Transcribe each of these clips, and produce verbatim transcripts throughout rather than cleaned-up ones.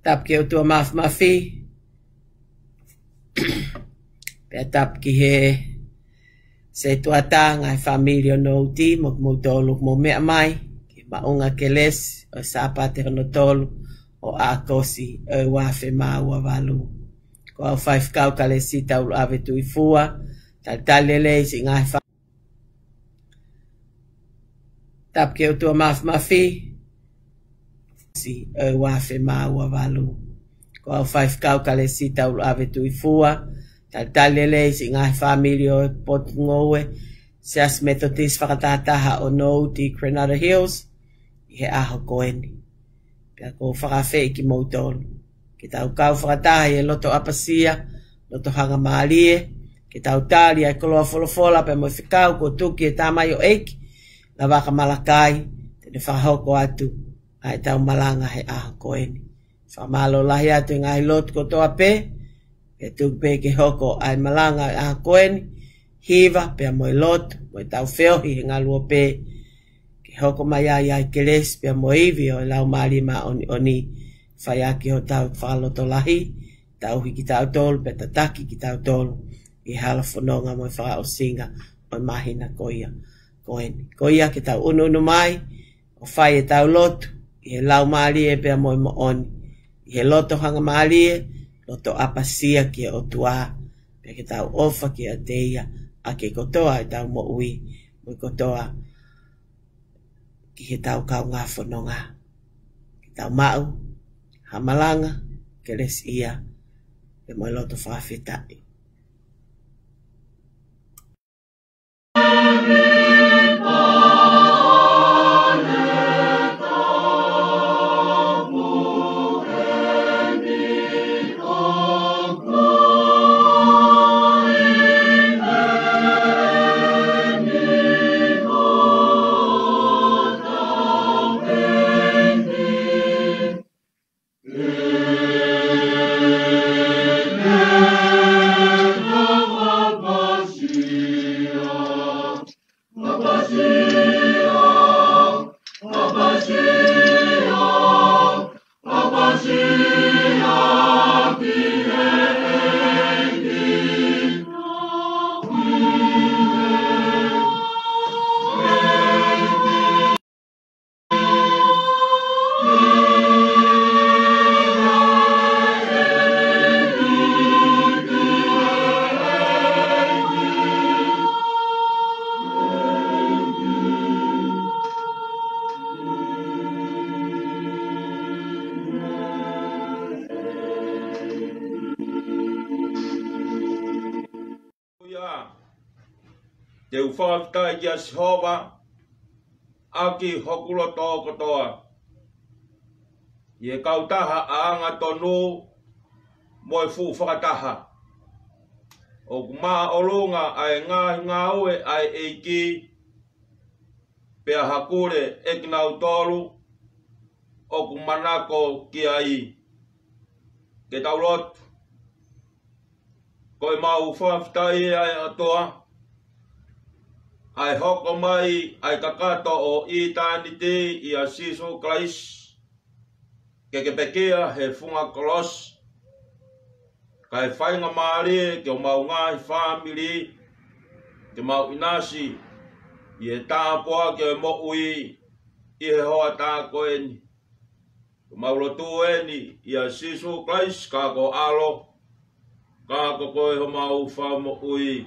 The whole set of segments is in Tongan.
Tapu ki he ʻOtua Mafimafi. Pea tapu ki he setuata, ngaahi fāmili ʻo Nouti, mo kimoutolu kuo mou meʻa mai ki he maʻunga kelesi ʻo e Sāpate hono tolu ʻo ʻAokosi ʻo e ua afe mā ua valu. Ko au Faifekau Kalesita ʻUluʻave Tuʻifua, talitali lelei siʻi ngaahi fā- Tapu ki he ʻOtua Mafimafi. Si, ʻo e ua afe mā ua valu. Ko au Faifekau Kalesita ʻUluʻave Tuʻifua, talitali lelei siʻi ngaahi fāmili ʻo e potungāue Siasi Metotisi Fakatahataha ʻo Nouti, Granada Hills, ʻi he ʻaho ko eni. Pea ʻoku ou fakaafeʻi kimoutolu ke tau kau fakataha ʻi he loto ʻapasia, loto hangamālie, ke tau tali ʻa e koloa folofola pea mo e fekau kuo tuku ʻe he tamaioʻeiki Lavaka Malakai, te ne fakahoko atu ʻa ʻetau malanga he ʻaho ko eni. Fakamālō lahi atu he ngaahi lotu kotoa pē, ke tuku pē ke hoko ʻa e malanga he ʻaho ko eni, hiva pea mo e lotu, mo ʻetau feohi he ngaluope, ke hoko mai ai ʻa e kelesi pea mo e ivi ʻo e Laumālie Māʻoniʻoni, fai ʻaki hotau fakalotolahi, tauhi kitautolu, pea tataki kitautolu ʻi he hala fononga mo e fakaʻosinga ʻo e māhina ko ia ko eni. Ko ia ke tau ʻunuʻunu mai, ʻo fai ʻetau lotu ʻi he laumālie pea mo e moʻoni, ʻi he loto hangamālie, loto ʻapasia ki he ʻOtua, pea ke tau ʻofa kiate ia ʻaki e kotoa ʻetau moʻui, mo e kotoa ki heʻetau kaungā fononga. Ke tau maʻu ha malanga kelesiʻia, pea mo e loto fakafetaʻi. Ia, te u fakafetaʻi kia Sihova ʻaki hoku loto kotoa, ʻi he kautaha ʻa e angatonu mo e fuʻu fakataha. ʻOku māʻolunga ʻa e ngaahi ngāue ʻa e ʻEiki, pea hakule ʻe kinautolu ʻoku manako ki ai. Ke tau lotu. Ko ʻemau fakafetaʻi ʻa e ʻOtua, ʻa e hoko mai ʻa e kakato ʻo ʻitāniti ʻia Sīsū Kalaisi, ke ke pekia he funga kolosi, kae faingamālie ki homau ngaahi fāmili, ke mau ʻinasi ʻi he tāpuaki ʻo e moʻui ʻi he hoʻatā ko eni. Ko ʻemau lotu eni ʻia Sīsū Kalaisi, ka ko e ʻAlo, ka ko koe homau Fakamoʻui.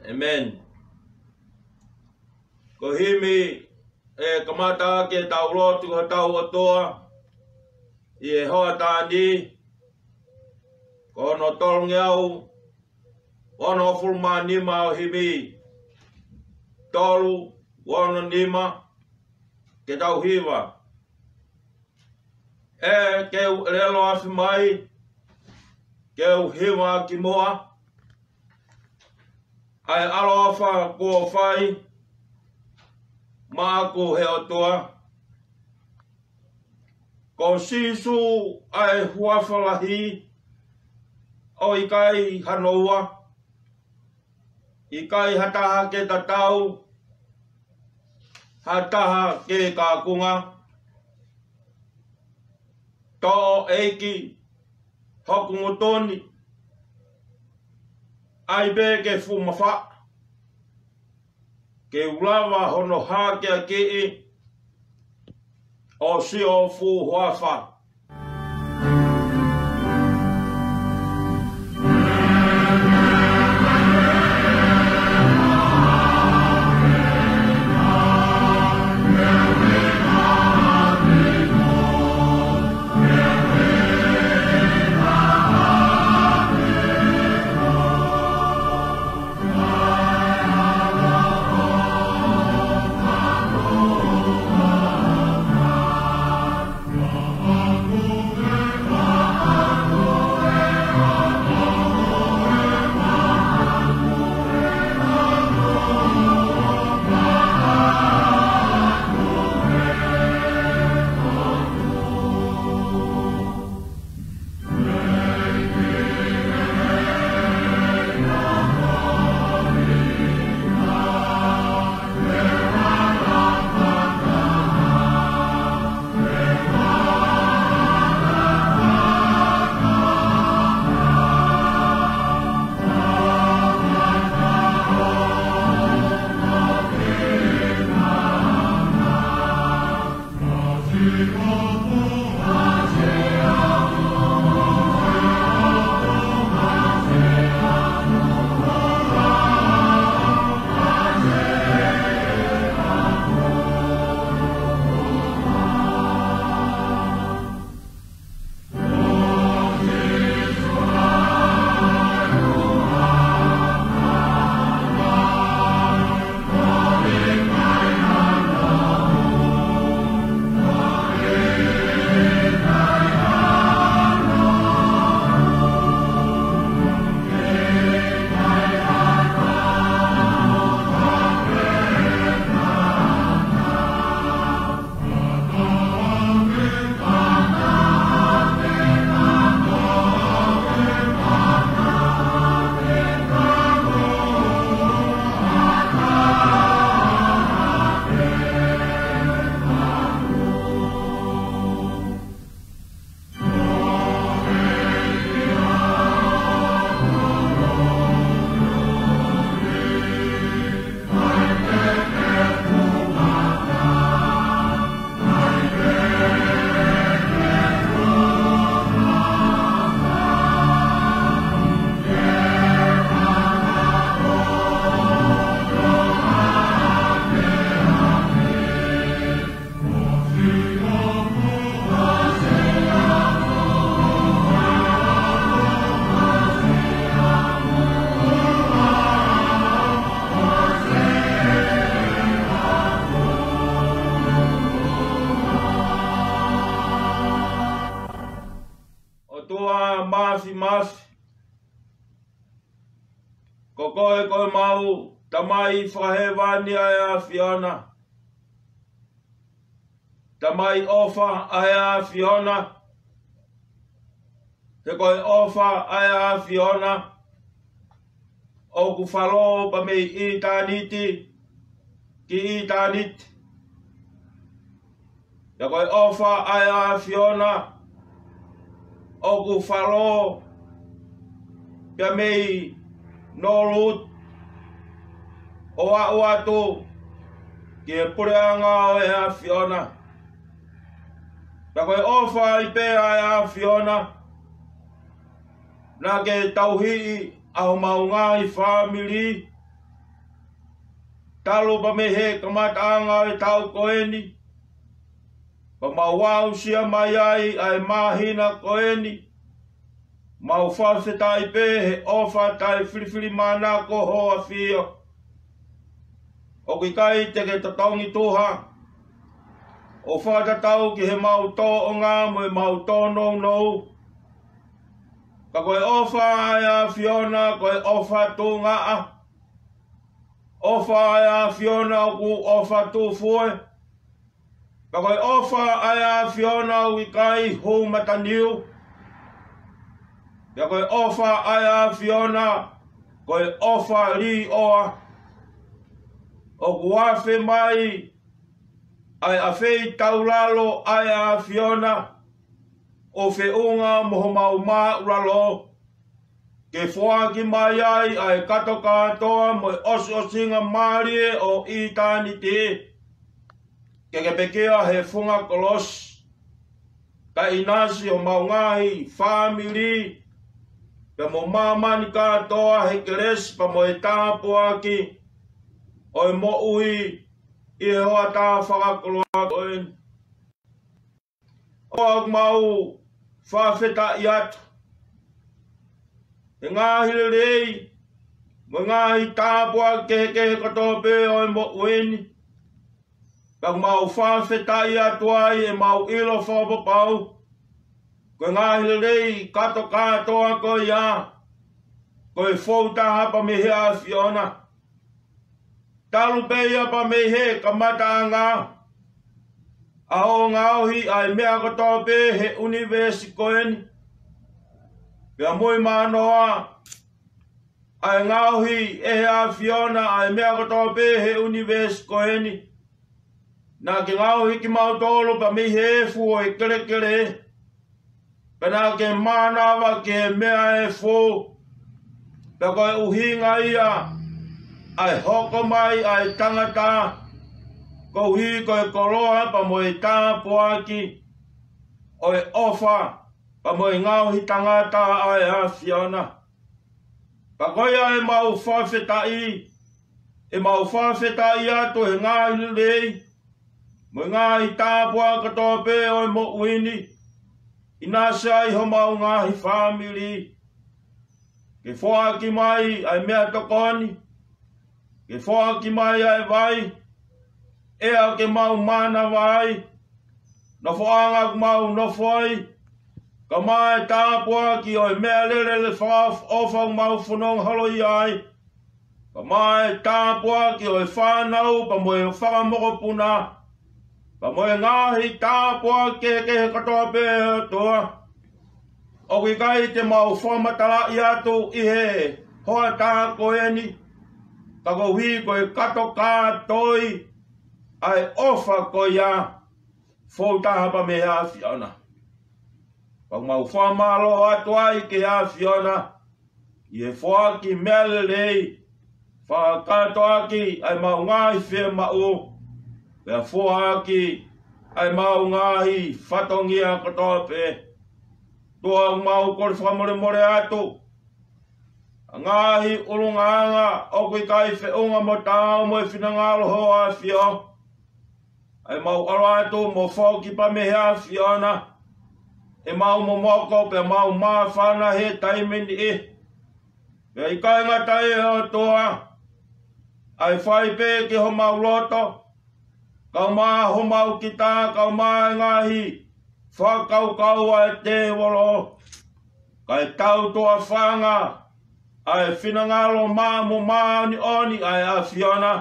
ʻĒmeni. Ko e himi ʻe kamata ʻaki ʻetau lotu ki hotau ʻOtua ʻi he hoʻatā ni, ko hono tolungeau onongofulu mā nima ʻo e himi, tolu ono nima, ke tau hiva. ʻE ke u ʻelelo afi mai, ke u hiva ki muʻa, ʻa e ʻaloʻofa kuo fai maʻaku he ʻOtua. Ko Sīsū ʻa e huafa lahi, ʻo ʻikai hano ua, ʻikai ha taha ke tatau, ha taha ke kakunga. Toʻo ʻEiki hoku ngutu ni, ʻai pē ke fuʻu mafaʻa, ke u lava hono hakeakiʻi ʻo sio fuʻu huafa. ʻOtua Mafimafi, ko koe ko ʻemau Tamai fakahēvani ʻa e ʻAfiona. Tamai ʻofa ʻa e ʻAfiona. He ko e ʻofa ʻa e ʻAfiona ʻoku falō pea mei ʻitāniti ki ʻitāniti. Pea ko e ʻofa ʻa e ʻAfiona ʻoku falō pea mei Nōluti ʻo aʻu atu ki he puleʻanga ʻo e ʻAfiona. Pea ko e ʻofa ai pē ʻa e ʻAfiona naʻa ke tauhi ʻa homau ngaahi fāmili, talu pea mei he kamataʻanga ʻo e taʻu ko eni, pea mau aʻusia mai ai ʻa e māhina ko eni. Mau fakafetaʻi pē he ʻofa taʻefilifilimānako ho ʻAfio. ʻOku ʻikai te ke totongi tuha ʻo fakatatau ki heʻemau tōʻonga mo ʻemau tōnounou. Ka ko e ʻofa ʻa e ʻAfiona ko e ʻofa tuʻungaʻa. ʻOfa ʻa e ʻAfiona ʻoku ʻofa tufue. Pea ko e ʻofa ʻa e ʻAfiona ʻoku ʻikai hū mataniu. Pea ko e ʻofa ʻa e ʻAfiona ko e ʻofa līʻoa. ʻOku afe mai ʻa e ʻafeitaulalo ʻa e ʻAfiona ʻo feʻunga mo homau māʻulalo, ke foaki mai ai ʻa e kato kātoa mo e ʻosiʻosingamālie ʻo ʻitāniti, ke ke pekia he funga kolosi, kae ʻinasi homau ngaahi fāmili, pea mo māmani kātoa he kelesi pea mo e tāpuaki ʻo e moʻui ʻi he hoʻatā fakakoloa ko eni. ʻOku mau fakafetaʻi atu he ngaahi lelei mo e ngaahi tāpuaki kehekehe kotoa pē ʻo e moʻui ni. Pea ʻoku mau fakafetaʻi atu ai ʻemau ʻilo fakapapau ko e ngaahi lelei kato kātoa ko ia, ko e fou taha pē mei he ʻAfiona. Talu pē ia pē mei he kamataʻanga ʻa hoʻo ngaohi ʻa e meʻa kotoa pē he ʻunivēsi ko eni, pea mo e mānoa ʻa e ngaohi ʻe he ʻAfiona ʻa e meʻa kotoa pē he ʻunivēsi ko eni. Naʻa ke ngaohi kimautolu pē mei he efu ʻo e kelekele, pea naʻa ke mānava ki he meʻa efu, pea ko e ʻuhinga ia ʻa e hoko mai ʻa e tangata, koeʻuhi ko e koloa pea mo e tāpuaki ʻo e ʻofa pea mo e ngaohi tangata ʻa e ʻAfiona. Pea ko ia ʻemau fakafetaʻi, ʻemau fakafetaʻi atu he ngaahi lelei mo e ngaahi tāpuaki kotoa pē ʻo e moʻui ni, ʻinasi ai homau ngaahi fāmili. Ke foaki mai ʻa e meʻatokoni, ke foaki mai ʻa e vai, ʻea ke mau mānava ai, nofoʻanga ʻoku mau nofo ai, kae ʻumaʻā e tāpuaki ʻo e meʻalele fakaʻofoʻofa ʻoku mau fononga holo ai, kae ʻumaʻā e tāpuaki ʻo e fānau pea mo e fakamokopuna, pea mo e ngaahi tāpuaki kehekehe kotoa pē ʻOtua, ʻoku ʻikai te mau fakamatalaʻi atu ʻi he hoʻatā ko eni, ka koeʻuhi ko e kato kātoa ʻa e ʻofa ko ia, fou taha pē mei he ʻAfiona. Pea ʻoku mau fakamālō atu ai ki he ʻAfiona ʻi he foaki meʻalelei, fakakātoa ʻaki ʻa ʻemau ngaahi fiemaʻu, pea foaki ʻa ʻemau ngaahi fatongia kotoa pē. ʻOtua, ʻoku mau kole fakamolemole atu ʻa e ngaahi ʻulungaanga ʻoku ʻikai feʻunga mo taau mo e finangalo ho ʻAfio. ʻA ia ʻoku mau ʻalu atu mo foki pē mei he ʻAfiona ʻemau momoko pea mau māfana he taimi ni. Pea ʻikai ngata ai ʻOtua, ʻa e fai pē ki homau loto, kae ʻumaʻā homau kita, kae ʻumaʻā e ngaahi fakakaukau ʻa e tēvolo, kae tau tuʻa fanga ʻa e finangalo maʻa mo māʻoniʻoni ʻa e ʻAfiona.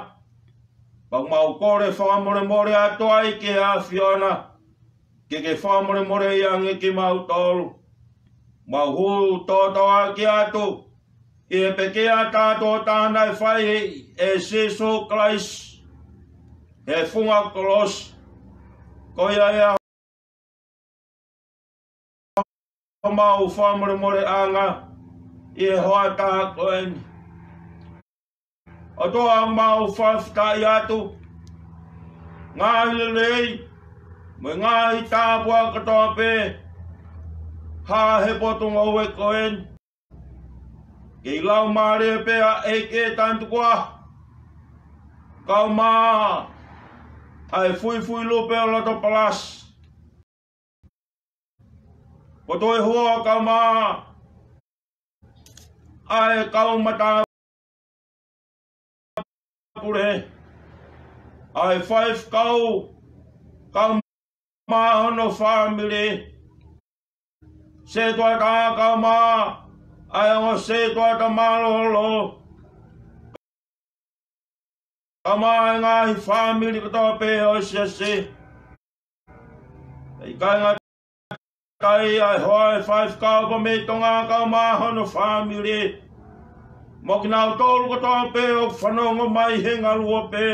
Pea ʻoku mau kole fakamolemole atu ai ki he ʻAfiona, ke ke fakamolemoleʻi ange kimautolu. Mau hū tōtōaki atu ʻi he pekia tātuʻo taha naʻe fai ʻe Sīsū Kalaisi he funga kolosi. Ko ia ia homau fakamolemoleʻanga ʻi he hoʻatā ko eni. ʻOtua, ʻoku mau fakafetaʻi atu he ngaahi lelei mo e ngaahi tāpuaki kotoa pē ʻa e potungāue ko eni. Kei laumālie pē ʻa e ʻEiki ʻe Tangata Tukuʻa, kae ʻumaʻā ʻa e fuifui lupe ʻo Lotopalasi, Potoʻi Hua, kae ʻumaʻā ʻa e kau matāpule, ʻa e faifekau kae ʻumaʻā hono fāmili, setuata kae ʻumaʻā ʻa e ongo setuata mālōlō, kae ʻumaʻā e ngaahi fāmili kotoa pē ʻo e siasi. ʻIkai ngata ai, ʻa e hoa ʻo e faifekau pea mei Tonga kae ʻumaʻā hono fāmili, mo kinautolu kotoa pē ʻoku fanongo mai he ngaluope.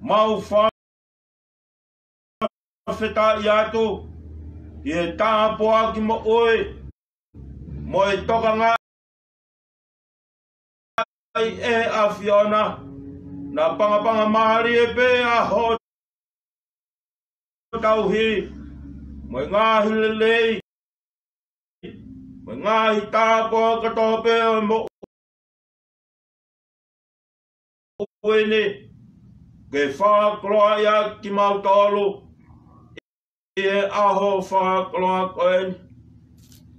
Mau fakafetaʻi atu ʻi he tāpuaki moʻui mo e tokangaʻi ʻe he ʻAfiona. Naʻa pangapanga mālie pē ʻa hoʻo tauhi mo e ngaahi lelei mo e ngaahi tāpuaki kotoa pē ʻo e moʻui ni, ke fakakoloaʻi ʻaki kimautolu ʻi he ʻaho fakakoloa ko eni.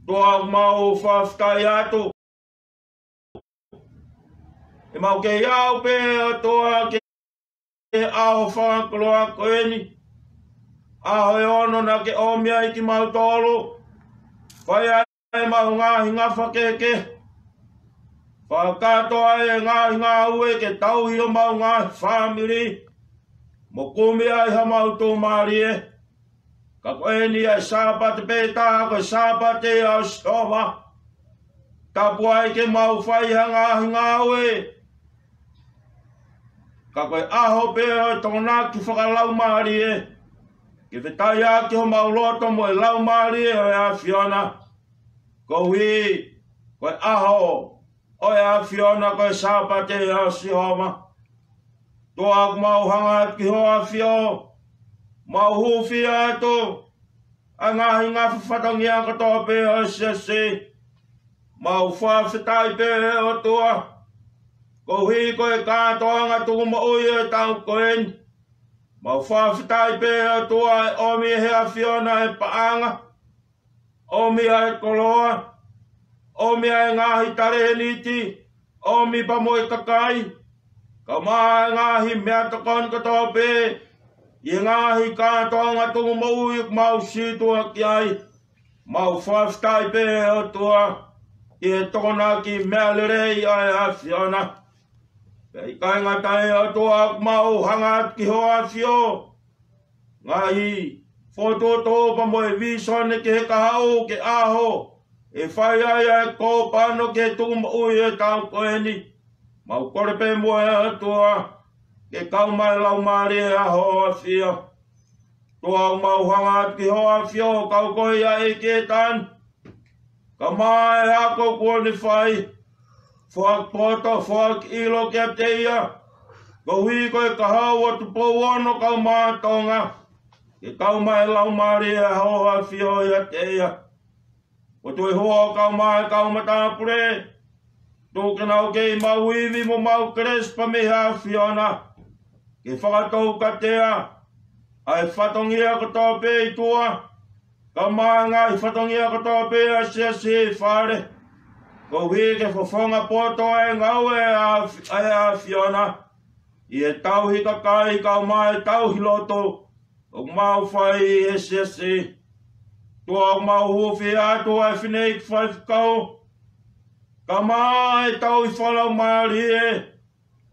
ʻOtua, ʻoku mau fakafetaʻi atu ʻemau kei aʻu pē, ʻOtua, ki he ʻaho fakakoloa ko eni. ʻAho ʻe ono naʻa ke ʻomi ai kimautolu. Fai ai ʻemau ngaahi ngafa kehekehe. Fakakātoa ai e ngaahi ngāue ke tauhi homau ngaahi fāmili mo kumi ai hamau tuʻumālie. Ka ko eni ʻa e Sāpate pē taha, ko e Sāpate ʻa Sihova. Tapu ai ke mau fai ha ngaahi ngāue, ka ko e ʻaho pē ʻo e tokonaki fakalaumālie, ke fetaiaki homau loto mo e laumālie ʻo e ʻAfiona. Koeʻuhi ko e ʻaho ʻo e ʻAfiona, ko e Sāpate ʻa Sihova. ʻOtua, ʻoku mau hanga atu ki hoʻo ʻAfio, mau hūfia atu ʻa e ngaahi ngafa fatongia kotoa pē ʻo e siasi. Mau fakafetaʻi pē, ʻOtua, koeʻuhi ko e kātoanga tuʻumoʻui ʻo e taʻu ko eni. Mau fakafetaʻi pē, ʻOtua, ʻe ʻomi ʻe he ʻAfiona e paʻanga, ʻomi ʻa e koloa, ʻomi ʻa e ngaahi talēniti, ʻomi pea mo e kakai, kae ʻumaʻā e ngaahi meʻatokoni kotoa pē ʻi he ngaahi kātoanga tuʻumoʻui ʻoku mau sītuʻa ki ai. Mau fakafetaʻi pē, ʻOtua, ʻi he tokonaki meʻa lelei ʻa e ʻAfiona. Pea ʻikai ngata ai, ʻOtua, ʻoku mau hanga atu ki hoʻo ʻAfio ngaahi fokotuʻutuʻu pea mo e vīsone ki he kahaʻu, ki he ʻaho ʻe fai ai ʻa e kōpano ki he tuʻumoʻui ʻo e taʻu ko eni. Mau kole pē muʻa, ʻOtua, ke kau mai e Laumālie ʻa hoʻo ʻAfio. ʻOtua, ʻoku mau hanga atu ki hoʻo ʻAfio, kau ko ia ʻEiki ʻe taha ni, kae ʻumaʻā e ako kuo ne fai. Foaki poto, foaki ʻilo kiate ia, koeʻuhi ko e kahaʻu ʻo Tupou Ono kae ʻumaʻā Tonga, ke kau mai e Laumālie ʻa hoʻo ʻAfio ʻiate ia. Ko Tuʻi Hoa kae ʻumaʻā e kau matāpule, tuku ke nau kei maʻu ivi mo maʻu kelesi pea mei he ʻAfiona, ke fakatoukatea ʻa e fatongia kotoa pē ʻi tuʻa, kae ʻumaʻā e ngaahi fatongia kotoa pē ʻa e siasi ʻi fale, koeʻuhi ke fofonga poto ʻa e ngāue ʻa e ʻAfi-, ʻa e ʻAfiona ʻi he tauhi kakai kae ʻumaʻā e tauhi lotu ʻoku mau fai ʻi he siasi. ʻOtua, ʻoku mau hūfia atu ʻa e fineʻeiki faifekau, kae ʻumaʻā e tauhi fakalaumālie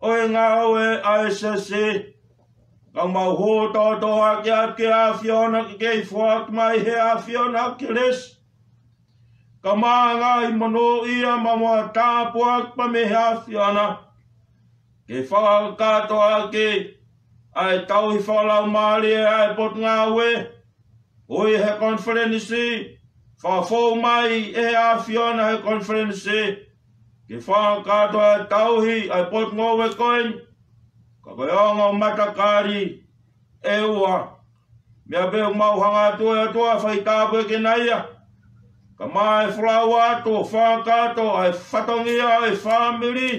ʻo e ngāue ʻa e siasi. Ka mau hū tōtōaki atu ki he ʻAfiona ke kei foaki mai ʻe he ʻAfiona ha kelesi, kae ʻumaʻā e ngaahi monūʻia mo e tāpuaki pea mei he ʻAfiona, ke fakakātoa ʻaki ʻa e tauhi fakalaumālie ʻa e Potungāue, ʻo ʻi he konifelenisi, fakafou mai ʻe he ʻAfiona he konifelenisi, ke fakakātoa e tauhi ʻa e Potungāue ko eni. Ka ko e ongo matakali ʻe ua, meʻa pē ʻoku mau hanga atu, ʻe ʻOtua, fai tāpuekina ia, kae ʻumaʻā e folau atu ʻo fakakātoa ʻa e fatongia ʻo e fāmili,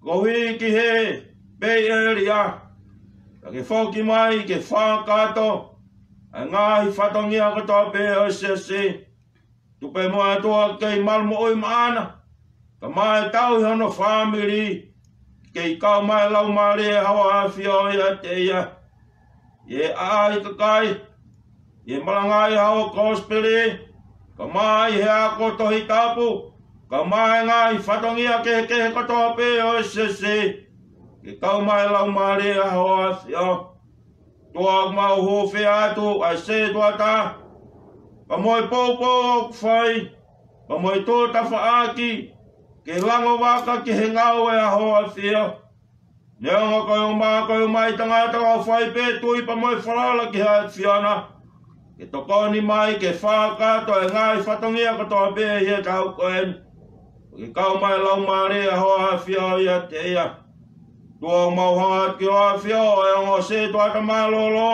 koeʻuhi ki he Pei ʻElia, ka ke foki mai ke fakakātoa ʻa e ngaahi fatongia kotoa pē ʻo e siasi. Tuku pē muʻa, ʻOtua, ke kei malu moʻui maʻana, kae ʻumaʻā e tauhi hono fāmili, ke kei kau mai e Laumālie ʻa hoʻo ʻAfio ʻiate ia, ʻi he ʻaʻahi kakai, ʻi he malangaʻi ʻa hoʻo kosipeli, kae ʻumaʻā ʻi he ako Tohi Tapu, kae ʻumaʻā e ngaahi fatongia kehekehe kotoa pē ʻo e siasi, ke kau mai e Laumālie ʻa hoʻo ʻAfio. ʻOtua, ʻoku mau hūfia atu ʻa e sētuata, pea mo e poupou ʻoku fai, pea mo e tōtafaʻaki ke langovaka ki he ngāue ʻa hoʻo ʻAfio. Neongo ko e ʻumaʻā, ko e ʻumaʻā e tangata, ʻoku fai pē tui pea mo e falala ki he ʻAfiona, ke tokoni mai ke fakakakato e ngaahi fatongia kotoa pē ʻi he taʻu ko eni. Ke kau mai e Laumālie ʻa hoʻo ʻAfio ʻiate ia. ʻOtua, ʻoku mau hanga atu ki hoʻo ʻAfio, ʻa e ongo sētuata mālōlō.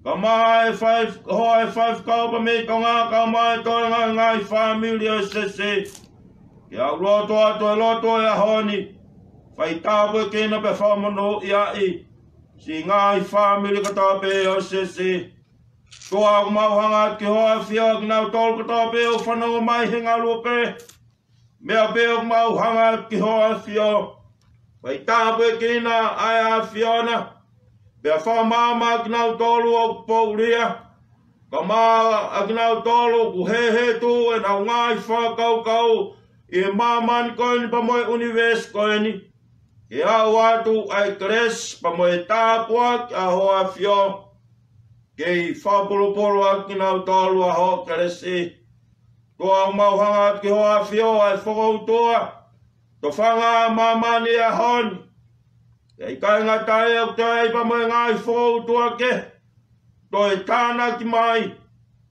Kau mai e fai, hoʻo faifekau pea mei Tonga, kau mai e toenga e ngaahi fāmili ʻo e siasi. Ke ʻalu atu ʻa e lotu ʻo e ʻaho ni. Fai tāpuekina pea fakamonūʻia ai siʻi ngaahi fāmili kotoa pē ʻo e siasi. ʻOtua, ʻoku mau hanga atu ki hoʻo ʻAfio, kinautolu kotoa pē ʻoku fanongo mai he ngaluope. Meʻa pē ʻoku mau hanga atu ki hoʻo ʻAfio. Fai tāpuekina ʻa e ʻAfiona. Pea fakamaama kinautolu ʻoku poʻulia. Kau mai ʻa kinautolu ʻoku hehē tuʻu ʻenau ngaahi fakakaukau ʻi he māmani ko eni pea mo e ʻunivēsi ko eni. Ke aʻu atu ʻa e kelesi pea mo e tāpuaki ʻa hoʻo ʻAfio. Kei fakapolopolo ʻa kinautolu ʻa hoʻo kelesi. ʻOtua, ʻoku mau hanga atu ki hoʻo ʻAfio, ʻa e fokoutua. Tofanga ʻa māmani ʻi he ʻaho ni. ʻIkai ngata ai, ʻoku toe ʻi ai pea mo e ngaahi fokoutua kehe. Toe tānaki mai.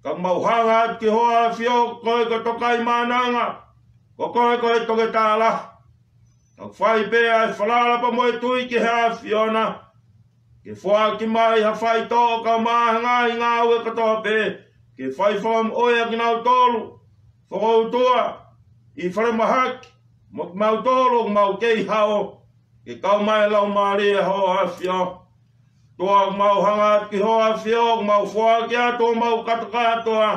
Ka ʻoku mau hanga atu ki hoʻo ʻAfio, ko koe ko e Tokaimaʻananga. Ko koe ko e Toketā Lahi. ʻOku fai pē ʻa e falala pea mo e tui ki he ʻAfiona. Ke foaki mai ha faitoʻo kau mai he ngaahi ngāue kotoa pē. Ke fai fakamoʻui ʻa kinautolu. Fokoutua. ʻI falemahaki. Mo kimautolu ʻoku mau kei hao. Ke kau mai e Laumālie ʻa hoʻo ʻAfio. ʻOtua, ʻoku mau hanga atu ki hoʻo ʻAfio, ʻoku mau foaki atu homau kātoa kātoa.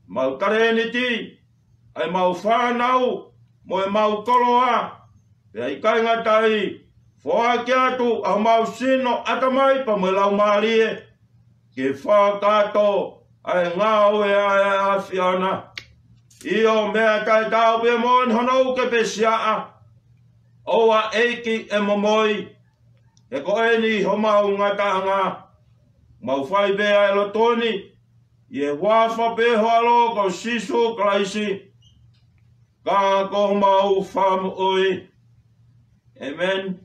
Mau talēniti. ʻA ʻemau fānau, mo ʻemau koloa, pea ʻikai ngata ai, foaki atu ʻa homau sino, ʻatamai pea mo e laumālie, ke fakakakato ʻa e ngāue ʻa e ʻAfiona. ʻIo, meʻa taʻetaau pē moʻoni hono uke pē siaʻa, ʻoua ʻEiki ʻe momoi, he ko eni homau ngataʻanga. Mau fai pē ʻa e lotu ni, ʻi he huafa pē ho ʻAlo ko Sīsū Kalaisi, ka ko homau Fakamoʻui. ʻĒmeni.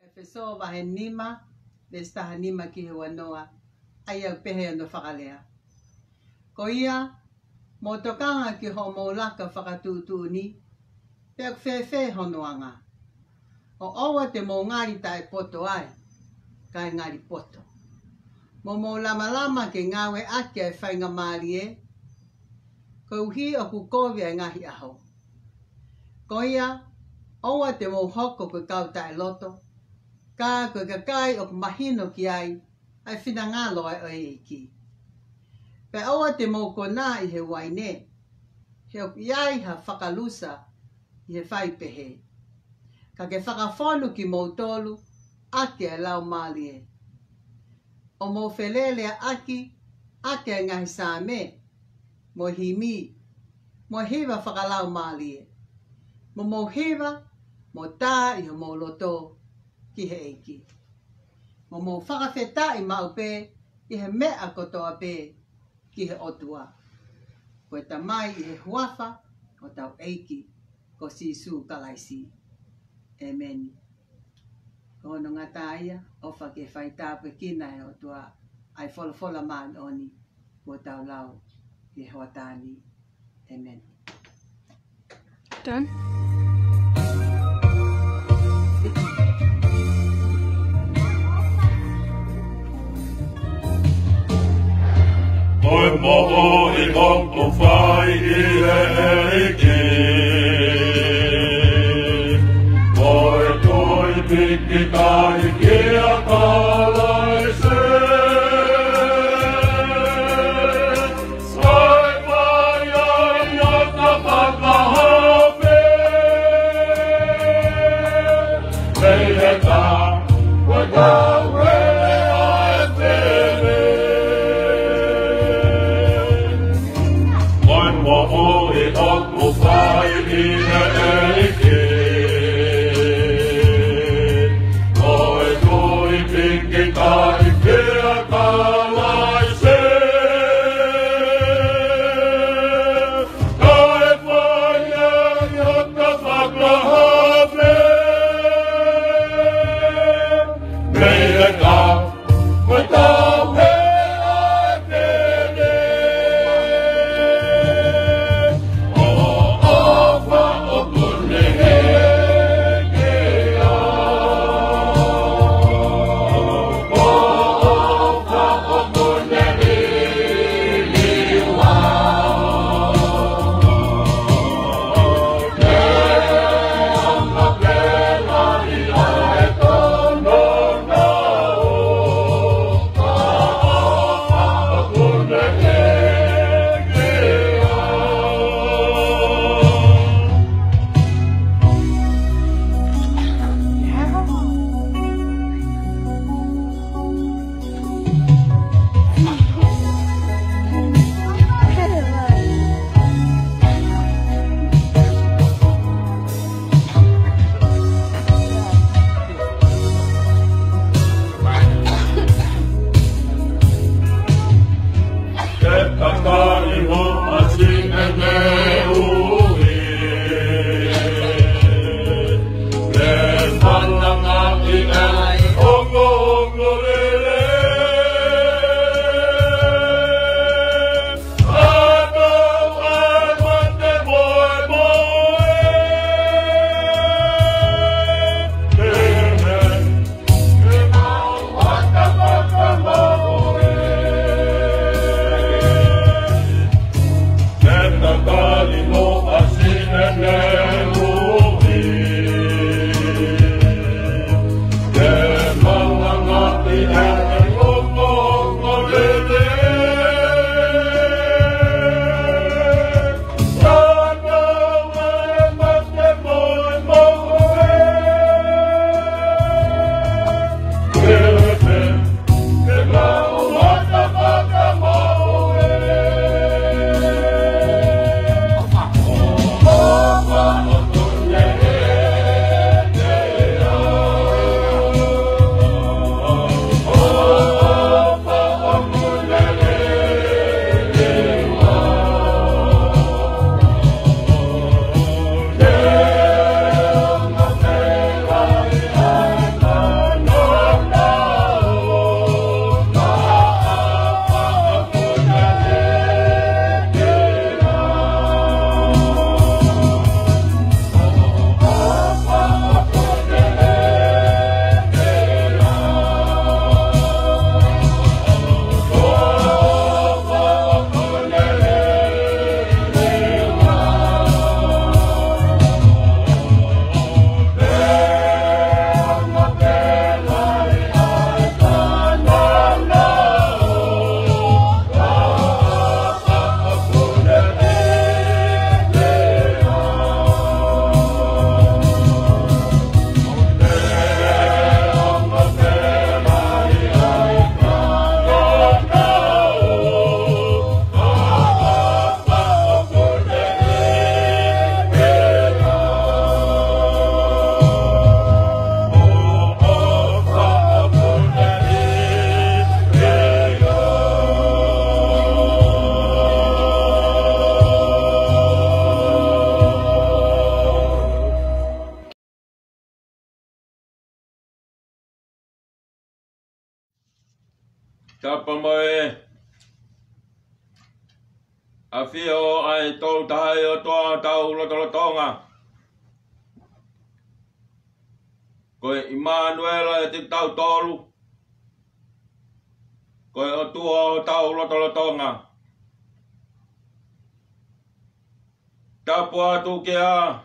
ʻEfesō vahe nima, veesi taha nima ki he uanoa, ʻa ia ʻoku pehē hono fakalea. Ko ia, mou tokanga ki hoʻomou laka fakatuʻutuʻuni, pe ʻoku fēfē hono anga. ʻO ʻoua te mou ngali taʻepoto ai, kae ngali poto. Mo mou lamalama ke ngāueʻaki ʻa e faingamālie, koeʻuhi ʻoku kovi ʻa e ngaahi ʻaho. Ko ia, ʻoua te mou hoko ko e kau taʻeloto, ka ko e kakai ʻoku mahino ki ai ʻa e finangalo ʻo e ʻEiki. Pea ʻoua te mou konā ʻi he uaine, he ʻoku ʻi ai ha fakalusa ʻi he fai pehē. ka ke fakafonu kimoutolu ʻaki ʻa e Laumālie. ʻO mou feleleaʻaki ʻaki ʻa e ngaahi Saame, mo e himi, mo e hiva fakalaumālie. Mo mou hiva, mo tā ʻi homou loto ki he ʻEiki. Mo mou fakafetaʻi maʻu pē ʻi he meʻa kotoa pē ki he ʻOtua, ko e Tamai, ʻi he huafa ʻo hotau ʻEiki ko Sīsū Kalaisi. ʻĒmeni. Ko hono ngata ia, ʻofa ke faitāpuekina ʻe he ʻOtua ʻa e folofola māʻoniʻoni kuo tau lau he hoʻatā ni. ʻĒmeni. Done. Ko e moʻui ʻoku fai ʻi he ʻEiki, ko e tui pīkitai kia Kalaisi. Sai mai ai ʻa e fakahā pē, mei he tā, ko e kau ē ʻa e pele. Ko e moʻui ʻoku fai ʻi he ʻEiki, ko e tui pīkitai kia Kalaisi. Kae fai ai ʻa e fakahā pē, mei he tā, Tapa mo e ʻafio ʻa e Tolu Tahaʻi ʻOtua ʻo hotau lotolotonga, ko e ʻImanuela ʻiate kitautolu, ko e ʻOtua ʻo hotau lotolotonga. Tapu atu kia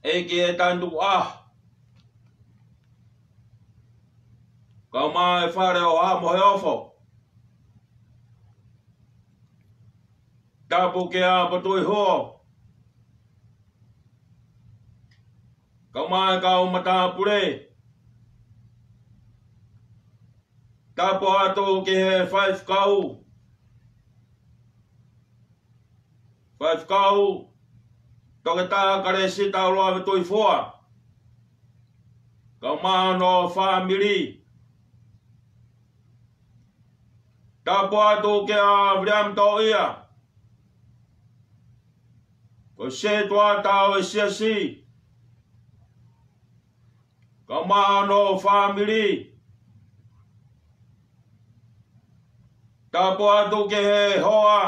ʻEiki ʻe Tanu ʻa, kau mai fale ʻo Haʻa Moheofo. Tapu kia Potuʻi Huo, kau mai kau matāpule. Tapu atu ki he faifekau, faifekau Toketā Kalesi Tauloa Vetuifua, kau mai hono fāmili. Tapu atu kia Viliami Toʻia, ko e sētuata ʻo e siasi, kau mai hono fāmili. Tapu atu ki he hoa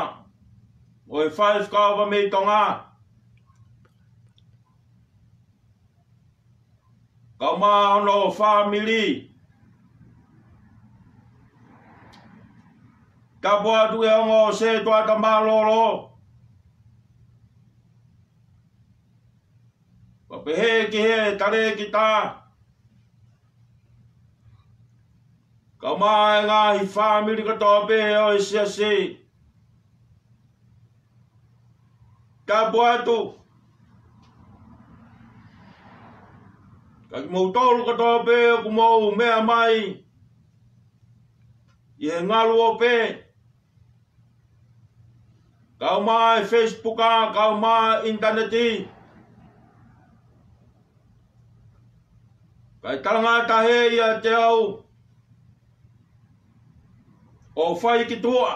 ʻo e faifekau mei Tonga, kau mai hono fāmili. Tapu atu ki he ongo sētuata mālōlō, pea pehē ki he talēkita, kau mai e ngaahi fāmili kotoa pē ʻo e siasi. Tapu atu kia kimoutolu kotoa pē ʻoku mou meʻa mai ʻi he ngaluope, kau mai Facebook, kau mai ʻinitaneti, kae talangataʻa ʻiate au ʻo fai ki tuʻa,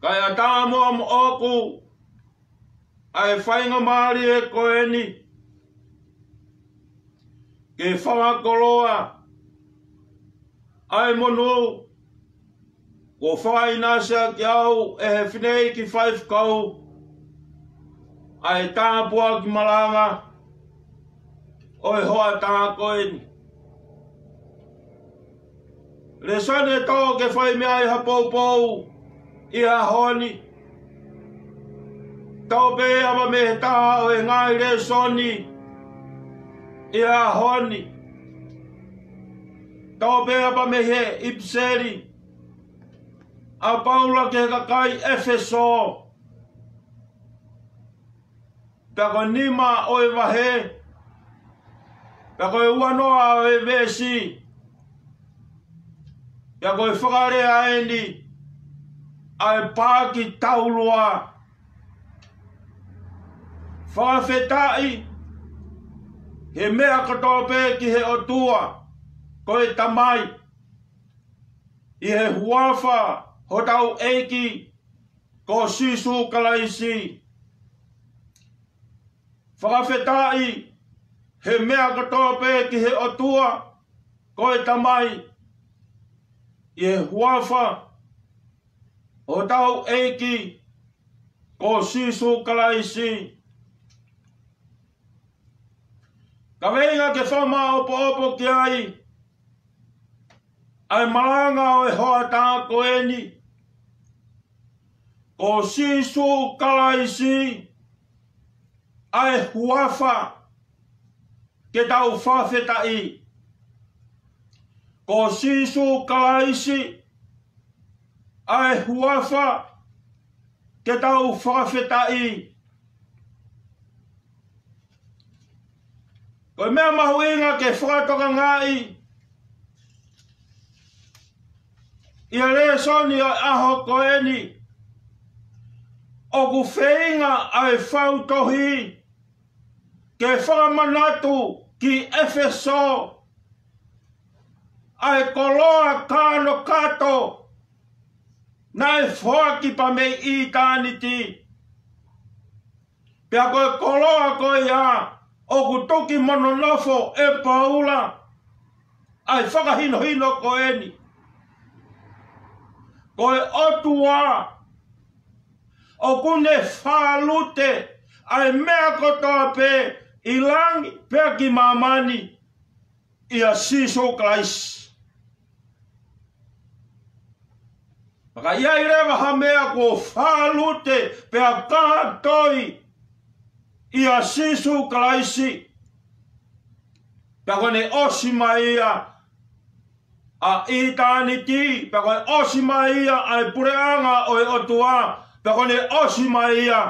kae ʻatā muʻa moʻoku ʻa e faingamālie ko eni ke fakakoloa ʻa e monū kuo fakaʻinasi ʻaki au ʻe he fineʻeiki faifekau ʻa e tāpuaki malanga ʻo e hoʻatā ko eni. Lēsoni ʻe tō ke fai mei ai ha poupou ʻi he ʻaho ni. Tau pē ʻapa mei he taha ʻo e ngaahi lēsoni ʻi he ʻaho ni. Tau pē ʻapa mei he ʻipiseli ʻa Paula ki he kakai ʻEfesō, pea ko e nima ʻo e vahe, pea ko e uanoa ʻo e veesi, pea ko e fakalea eni ʻa e paaki taulua: Fakafetaʻi he meʻa kotoa pē ki he ʻOtua ko e Tamai, ʻi he huafa hotau ʻEiki ko Sīsū Kalaisi. Fakafetaʻi he meʻa kotoa pē ki he ʻOtua ko e Tamai, ʻi he huafa hotau ʻEiki ko Sīsū Kalaisi. Kaveinga ke fakamāʻopoʻopo ki ai ʻa e malanga ʻo e hoʻatā ko eni: Ko Sīsū Kalaisi ʻa e huafa ke tau fakafetaʻi. Ko Sīsū Kalaisi ʻa e huafa ke tau fakafetaʻi. Ko e meʻa mahuʻinga ke fakatokangaʻi ʻi he lēsoni ʻo e ʻaho ko eni, ʻoku feinga ʻa e fautohi ke fakamanatu ki ʻEfesō ʻa e koloa kānokato naʻe foaki pē mei ʻitāniti. Pea ko e koloa ko ia ʻoku tuki mo nonofo ʻe Paula ʻa e fakahinohino ko eni. Ko e ʻOtua ʻoku ne fālute ʻa e meʻa kotoa pē ʻi langi pea ki māmani ʻia Sīsū Kalaisi. Pea ka ʻi ai leva ha meʻa kuo fālute pea kātoi ʻia Sīsū Kalaisi, pea ko ʻene ʻosi mai ia ʻa ʻitāniti, pea ko e ʻosi mai ia ʻa e puleʻanga ʻo e ʻOtua, pea ko ʻene ʻosi mai ia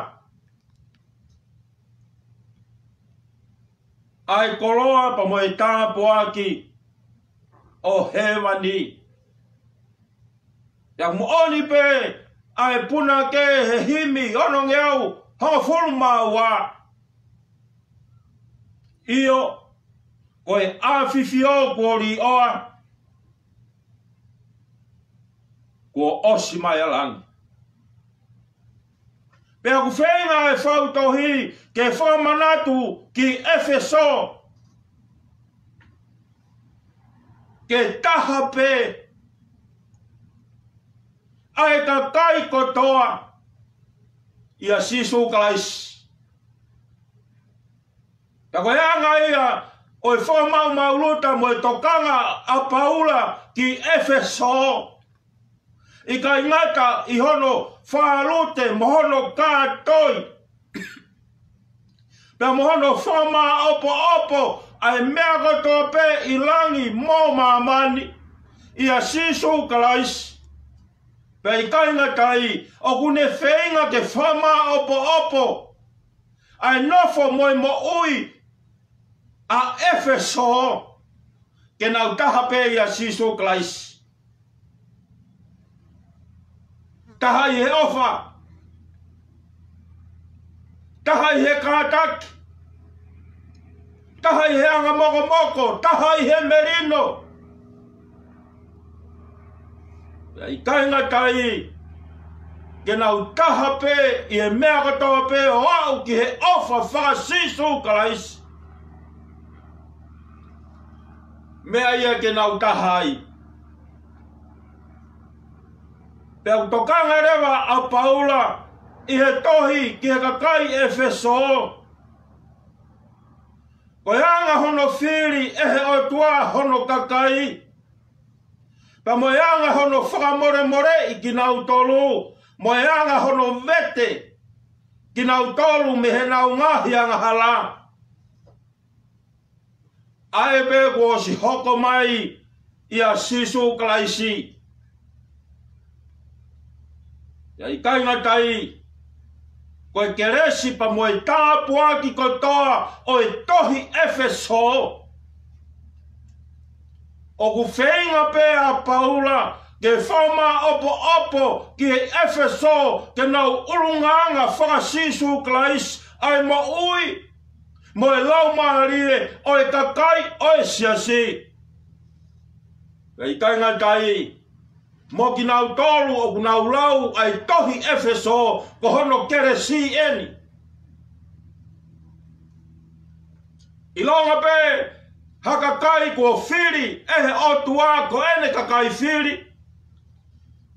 ʻa e koloa pea mo e tāpuaki ʻo hēvani. Pea moʻoni pē ʻa e punake he himi onongeau hongofulu mā ua. ʻIo, ko e ʻafifio kuo līʻoa, kuo ʻosi mai ʻa langi. Pea ʻoku feinga e fautohi ke fakamanatu ki ʻEfesō ke taha pē ʻa e kakai kotoa ʻia Sīsū Kalaisi. Pea ko e anga ia ʻo e fakamaʻumaʻuluta mo e tokanga ʻa Paula ki ʻEfesō. ʻIkai ngata ʻi hono fālute mo hono kātoi, pea mo hono fakamāʻopoʻopo ʻa e meʻa kotoa pē ʻi langi mo māmani ʻia Sīsū Kalaisi. Pea ʻikai ngata ai, ʻoku ne feinga ke fakamāʻopoʻopo ʻa e nofo mo e moʻui ʻa ʻEfesō ke nau taha pē ʻia Sīsū Kalaisi. Taha ʻi he ʻofa, taha ʻi he kātaki, taha ʻi he anga mokomoko, taha ʻi he melino. Pea ʻikai ngata ai, ke nau taha pē ʻi he meʻa kotoa pē ʻo aʻu ki he ʻofa faka-Sīsū Kalaisi. Meʻa ia ke nau taha ai. Pea ʻoku tokanga leva ʻa Paula ʻi he tohi ki he kakai ʻEfesō, ko e anga hono fili ʻe he ʻOtua hono kakai, pea mo e anga hono fakamolemoleʻi kinautolu, mo e anga hono vete kinautolu mei heʻenau ngaahi angahala, ʻa ē pē kuo ʻosi hoko mai ʻia Sīsū Kalaisi. Pea ʻikai ngata ai, ko e kelesi pea mo e tāpuaki kotoa ʻo e tohi ʻEfesō, ʻoku feinga pē ʻa Paula ke fakamāʻopoʻopo ki he ʻEfesō ke nau ʻulungaanga faka-Sīsū Kalaisi ʻa e moʻui mo e laumālie ʻo e kakai ʻo e siasi. Pea ʻikai ngata ai, mo kinautolu ʻoku nau lau ʻa e tohi ʻEfesō, ko hono kelesi eni. ʻIlonga pē ha kakai kuo fili ʻe he ʻOtua ko ʻene kakai fili,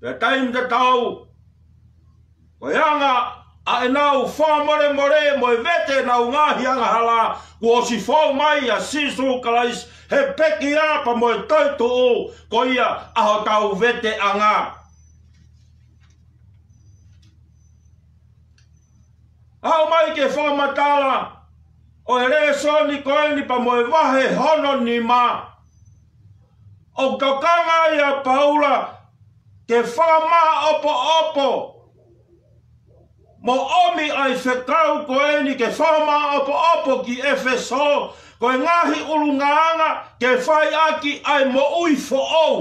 pea taimi tatau, ko e anga ʻa ʻenau fakamolemole mo e vete ʻenau ngaahi angahala, kuo ʻosi fou mai ʻa Sīsū Kalaisi he pekia pea mo e toetuʻu, ko ia ʻa hotau veteʻanga. Aʻu mai ki he fakamatala ʻo e lēsoni ko eni pea mo e vahe hono nima, ʻoku tokanga ai ʻa Paula ke fakamāʻopoʻopo mo ʻomi ʻa e fekau ko eni ke fakamāʻopoʻopo ki ʻEfesō, ko e ngaahi ʻulungaanga ke fai ʻaki ʻa e moʻui foʻou.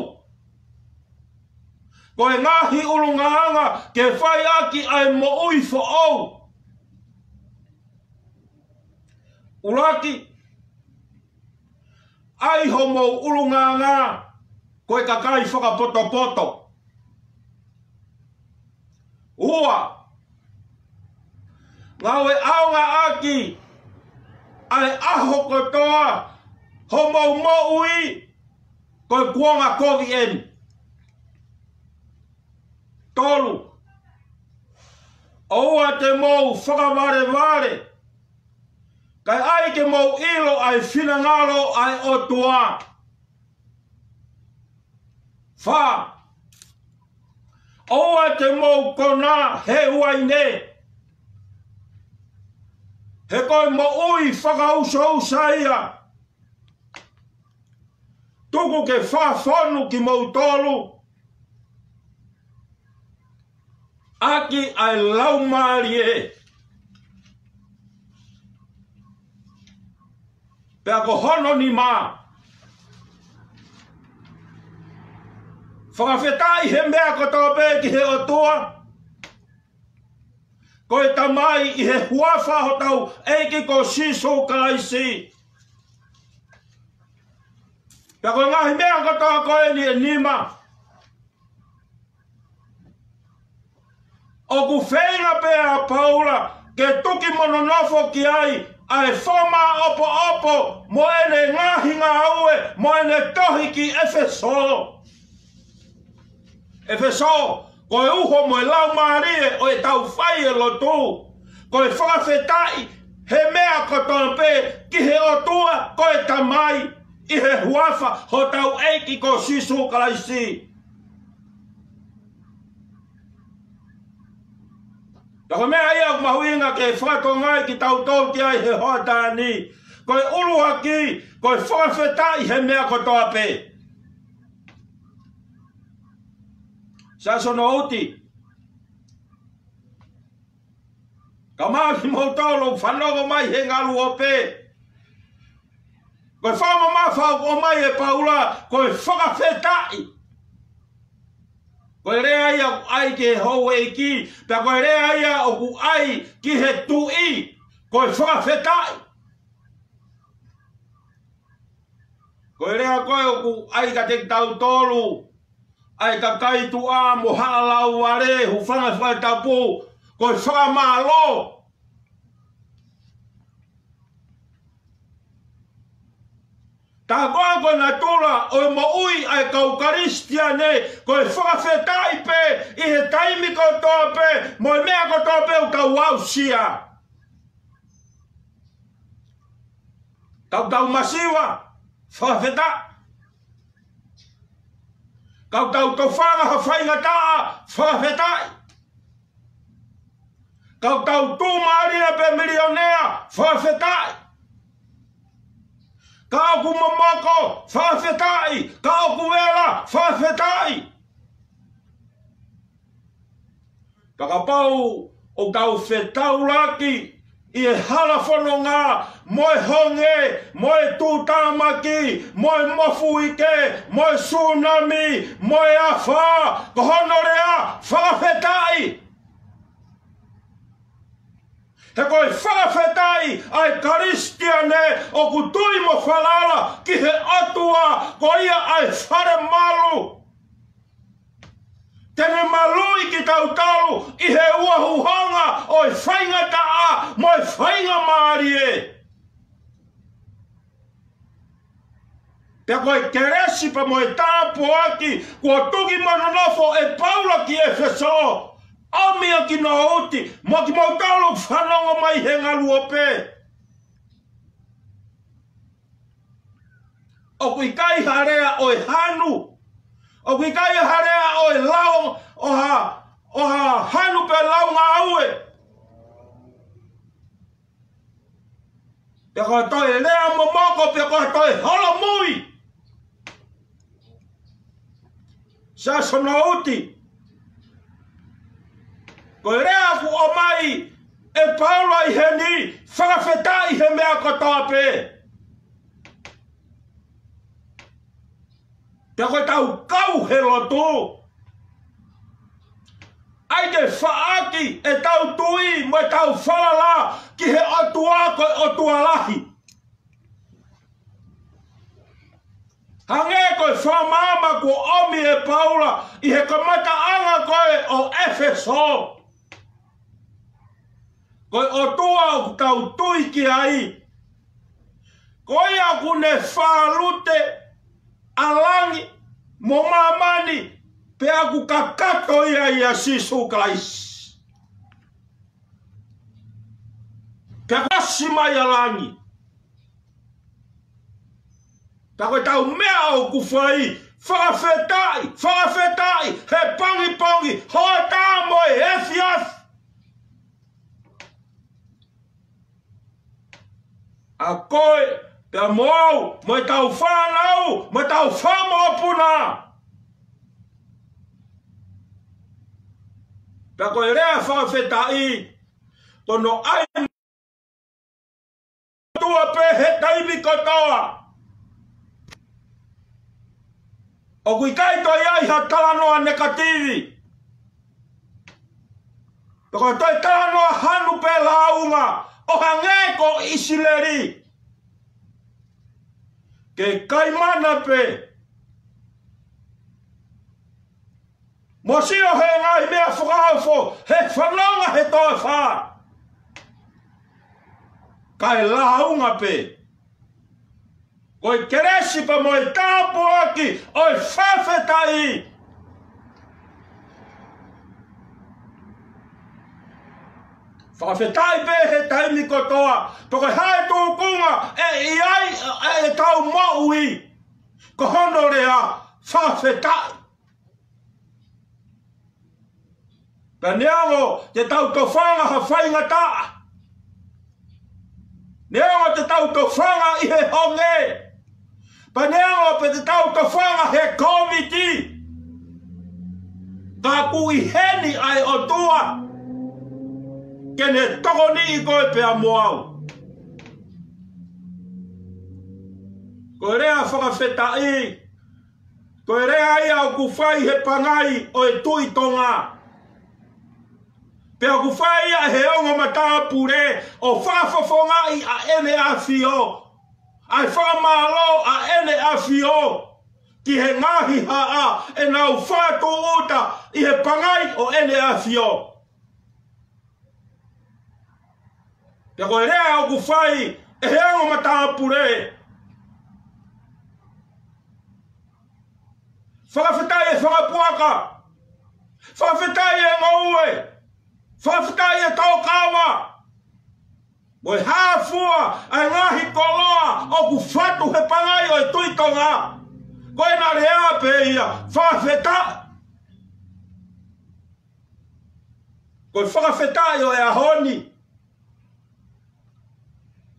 Ko e ngaahi ʻulungaanga ke fai ʻaki ʻa e moʻui foʻou. ʻUluaki, ʻai homou ʻulungaanga ko e kakai fakapotopoto. Ua, ngāue ʻaonga ʻaki ʻa e ʻaho kotoa homou moʻui Ko e kuonga kovi eni. Tolu, ʻoua te mou fakavalevale, kae ʻai ke mou ʻilo ʻa e finangalo ʻa e ʻOtua. Fā, ʻoua te mou kona he uaine, he ko e moʻui fakausousa ia. Tuku ke fakafonu kimoutolu ʻaki ʻa e Laumālie. Pea ko hono nima, fakafetaʻi he meʻa kotoa pē ki he ʻOtua, ko e Tamai, ʻi he huafa hotau ʻEiki ko Sīsū Kalaisi. Pea ko e ngaahi meʻa kotoa ko eni ʻe nima, ʻoku feinga pē ʻa Paula ke tuki mo nonofo ki ai ʻa e fakamāʻopoʻopo mo ʻene ngaahi ngāue mo ʻene tohi ki ʻEfesō. ʻEfesō, ko e uho mo e laumālie ʻo ʻetau fai e lotu, ko e fakafetaʻi he meʻa kotoa pē ki he ʻOtua ko e Tamai, ʻi he huafa hotau ʻEiki ko Sīsū Kalaisi. Pea ko e meʻa ia ʻoku mahuʻinga ke fakatokangaʻi kitautolu ki ai he hoʻatā ni. Ko e ʻuluaki, ko e fakafetaʻi he meʻa kotoa pē. Sai, Sono Uti, kae ʻumaʻā kimoutolu ʻoku fanongo mai he ngaluope, ko e fakamamafa ʻoku ʻomai ʻe Paula, ko e fakafetaʻi. Ko e lea ia ʻoku ʻai ki he houʻeiki, pea ko e lea ia ʻoku ʻai ki he tuʻi, ko e fakafetaʻi. Ko e lea ko ē ʻoku ʻai kiate kitautolu ʻa e kakai tuʻa mo haʻa lauvale, hūfanga he fakatapu, ko e fakamālō. Tā ko ā ko e natula ʻo e moʻui ʻa e kau Kalisitiane, ko e fakafetaʻi pē ʻi he taimi kotoa pē mo e meʻa kotoa pē ʻoku tau aʻusia. Ka ʻoku tau masiva, fakafetaʻi. Ka ʻoku tau tofanga ha faingataʻa, fakafetaʻi. Ka ʻoku tau tuʻumālie pe milionea, fakafetaʻi. Ka ʻoku momoko, fakafetaʻi. Ka ʻoku vela, fakafetaʻi. Ka kapau ʻoku tau fetaulaki ʻi he hala fononga, mo e honge, mo e tuʻutāmaki, mo e mofuike, mo e sūnami, mo e afā, ko hono lea, fakafetaʻi. He ko e fakafetaʻi ʻa e Kalisitiane ʻoku tui mo falala ki he ʻOtua, ko ia ʻa e fale malu. Te ne maluʻi kitautolu ʻi he uahuhanga ʻo e faingataʻa mo e faingamālie. Pea ko e kelesi pea mo e tāpuaki kuo tuki mo nonofo ʻe Paula ki ʻEfesō, ʻomi ʻa Sono Uti mo kimoutolu fanongo mai he ngaluope. ʻOku ʻikai ha lea ʻo e hanu. ʻOku ʻikai ha lea ʻo e lao, ʻo ha, ʻo ha hanu pe lau ngāue. Pe ko ha toe lea momoko, pe ko ha toe holomui. Sai, Sono Uti. Ko e lea ʻoku ʻomai ʻe Paula ʻi heni, fakafetaʻi he meʻa kotoa pē. Pea ko ʻetau kau he lotu, ʻai ke faʻaki ʻetau tui mo ʻetau falala ki he ʻOtua ko e ʻOtua lahi. Hangē ko e fakamaama kuo ʻomi ʻe Paula ʻi he kamataʻanga ko ē ʻo ʻEfesō. Ko e ʻOtua ʻoku tau tui ki ai, ko ia ʻoku ne fālute ʻa langi mo māmani, pea ʻoku kakato ia ʻia Sīsū Kalaisi. Pea kuo ʻasi mai ʻa langi. Pea ko ʻetau meʻa ʻoku fai, fakafetaʻi, fakafetaʻi, he pongipongi, hoʻatā mo e efiafi. ʻA koe, pea mo au, mo ʻetau fānau, mo ʻetau fanga mokopuna. Pea ko e lea fakafetaʻi, ko hono ʻai ʻOtua pē he taimi kotoa. ʻOku ʻikai toe ʻi ai ha talanoa nekativi. Pea ko e toe talanoa hanu pē lāunga ʻo hangē ko ʻIsileli. Ke kai mana pē. Mo sio he ngaahi meʻa fakaofo, he fononga he toafa. Kae lāunga pē. Ko e kelesi pea mo e tāpuaki ʻo e fakafetaʻi. Fakafetaʻi pē he taimi kotoa, pea ko e hā e tūkunga ʻe ʻi ai ʻetau moʻui, ko hono lea, fakafetaʻi. Pea neongo te tau tofanga ha faingataʻa. Neongo te tau tofanga ʻi he honge. Pea neongo pē te tau tofanga he Kōviti. Ka ʻoku ʻi heni ʻa e ʻOtua. Ke ne tokoniʻi koe pea mo au. Ko e lea fakafetaʻi. Ko e lea ia ʻoku fai he pangai ʻo e Tuʻi Tonga. Pea ʻoku fai ia he ongo matāpule ʻo fakafofongaʻi ʻa ʻEne ʻAfio. ʻA e fakamālō ʻa ʻEne ʻAfio. Ki he ngaahi haʻa ʻenau fakatūʻuta ʻi he pangai ʻo ʻEne ʻAfio. Pea ko e lea ʻoku fai ʻe he ongo matāpule. Fakafetaʻi e fanga puaka. Fakafetaʻi e ngoue. Fakafetaʻi e tōkava. Mo e hā fua ʻa e ngaahi koloa ʻoku fatu he pangai ʻo e Tuʻi Tonga. Ko ʻena lea pē ia, fakafetaʻi. Ko e fakafetaʻi ʻo e ʻaho ni.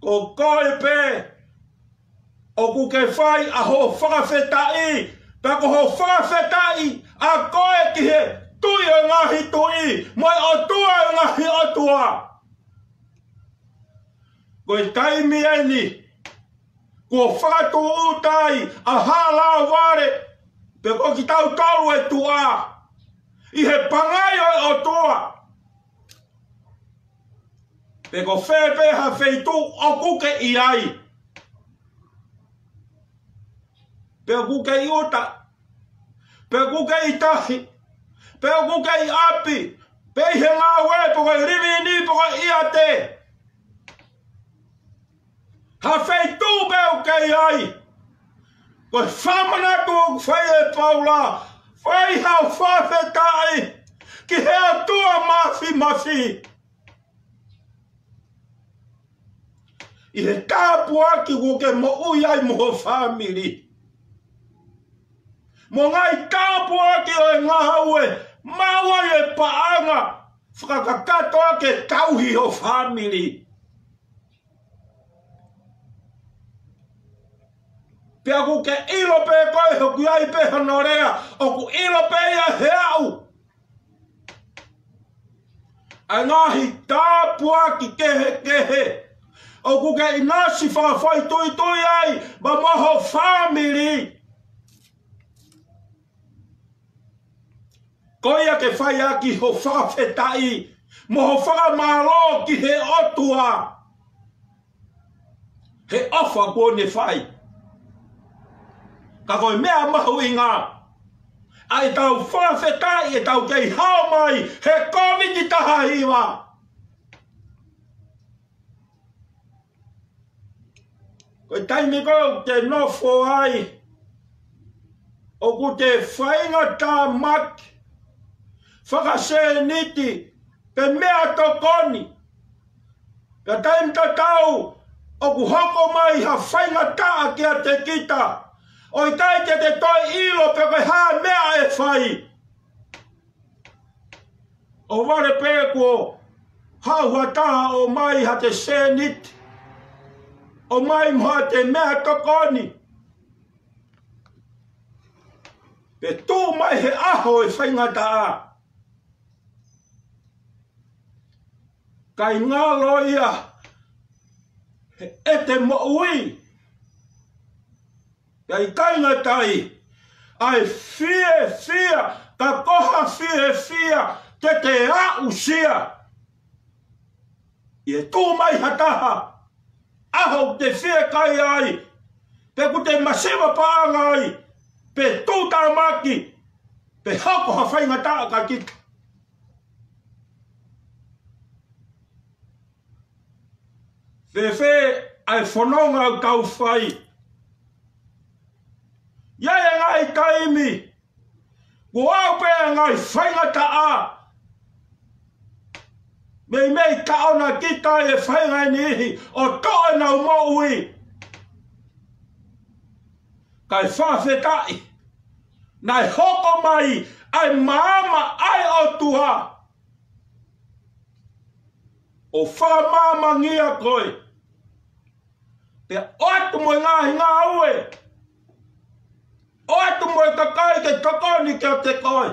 Ko koe pē ʻoku ke fai ʻa hoʻo fakafetaʻi, pea ko hoʻo fakafetaʻi ʻa koe ki he Tuʻi ʻo e ngaahi tuʻi, mo e ʻOtua ʻo e ngaahi ʻotua. Ko e taimi eni, kuo fakatūʻuta ai ʻa Halaʻaivale, pe ko kitautolu e tuʻa, ʻi he pangai ʻo e ʻOtua. Pe ko fē pē ha feituʻu ʻoku ke ʻi ai. Pe ʻoku ke ʻi ʻuta. Pe ʻoku ke ʻi tahi. Pe ʻoku ke ʻi ʻapi. Pe ʻi he ngāue pe ko e living pe ko e ʻiate. Ha feituʻu pē ʻoku ke ʻi ai. Ko e fakamanatu ʻoku fai ʻe Paula. Fai ha fakafetaʻi ki he ʻOtua Māfimafi. ʻI he tāpuaki kuo ke moʻui ai mo ho fāmili. Mo e ngaahi tāpuaki ʻo e ngāue, maʻu ai e paʻanga, fakakakato ʻa e tauhi ho fāmili. Pea ʻoku ke ʻilo pē koe ʻoku ʻi ai pē hono lea, ʻoku ʻilo pē ia he aʻu. ʻA e ngaahi tāpuaki kehekehe ʻoku ke ʻinasi fakafoʻituitui ai, pea mo ho fāmili. Ko ia ke fai ʻaki ho fakafetaʻi, mo ho fakamālō ki he ʻOtua. He ʻofa kuo ne fai. Ka ko e meʻa mahuʻinga, ʻa ʻetau fakafetaʻi ʻetau kei hao mai he Kōviti taha hiva. Ko e taimi ko ē ʻoku ke nofo ai, ʻoku te faingataʻaʻaki fakasēniti pe meʻatokoni. Ka taimi tatau ʻoku hoko mai ha faingataʻa kiate kita, ʻo ʻikai te te toe ʻilo pe ko e hā meʻa ʻe fai. ʻOhovale pē kuo haʻu ha taha ʻo ʻomai ha te sēniti, ʻomai mo ha te meʻatokoni, pe tuʻu mai he ʻaho e faingataʻa, kae ngalo ia he ʻete moʻui. Pea ʻikai ngata ai, ʻa e fiefia, ka ko ha fiefia te te aʻusia. ʻI he tuʻu mai ha taha, ʻaho ʻoku te fiekaia ai, pe ʻoku te masiva paʻanga ai, pe tuʻutāmaki, pe hoko ha faingataʻa kiate kita. Fēfē ʻa e fononga ʻoku tau fai? ʻI ai e ngaahi taimi kuo aʻu pē ʻa e ngaahi faingataʻa, meimei taʻona kita e faʻahinga ʻe niʻihi ʻo toʻo ʻenau moʻui. Kae fakafetaʻi, naʻe hoko mai ʻa e maama ʻa e ʻOtua ʻo fakamaamangia koe, pea ʻoatu mo e ngaahi ngāue, ʻoatu mo e kakai ke tokoni kiate koe.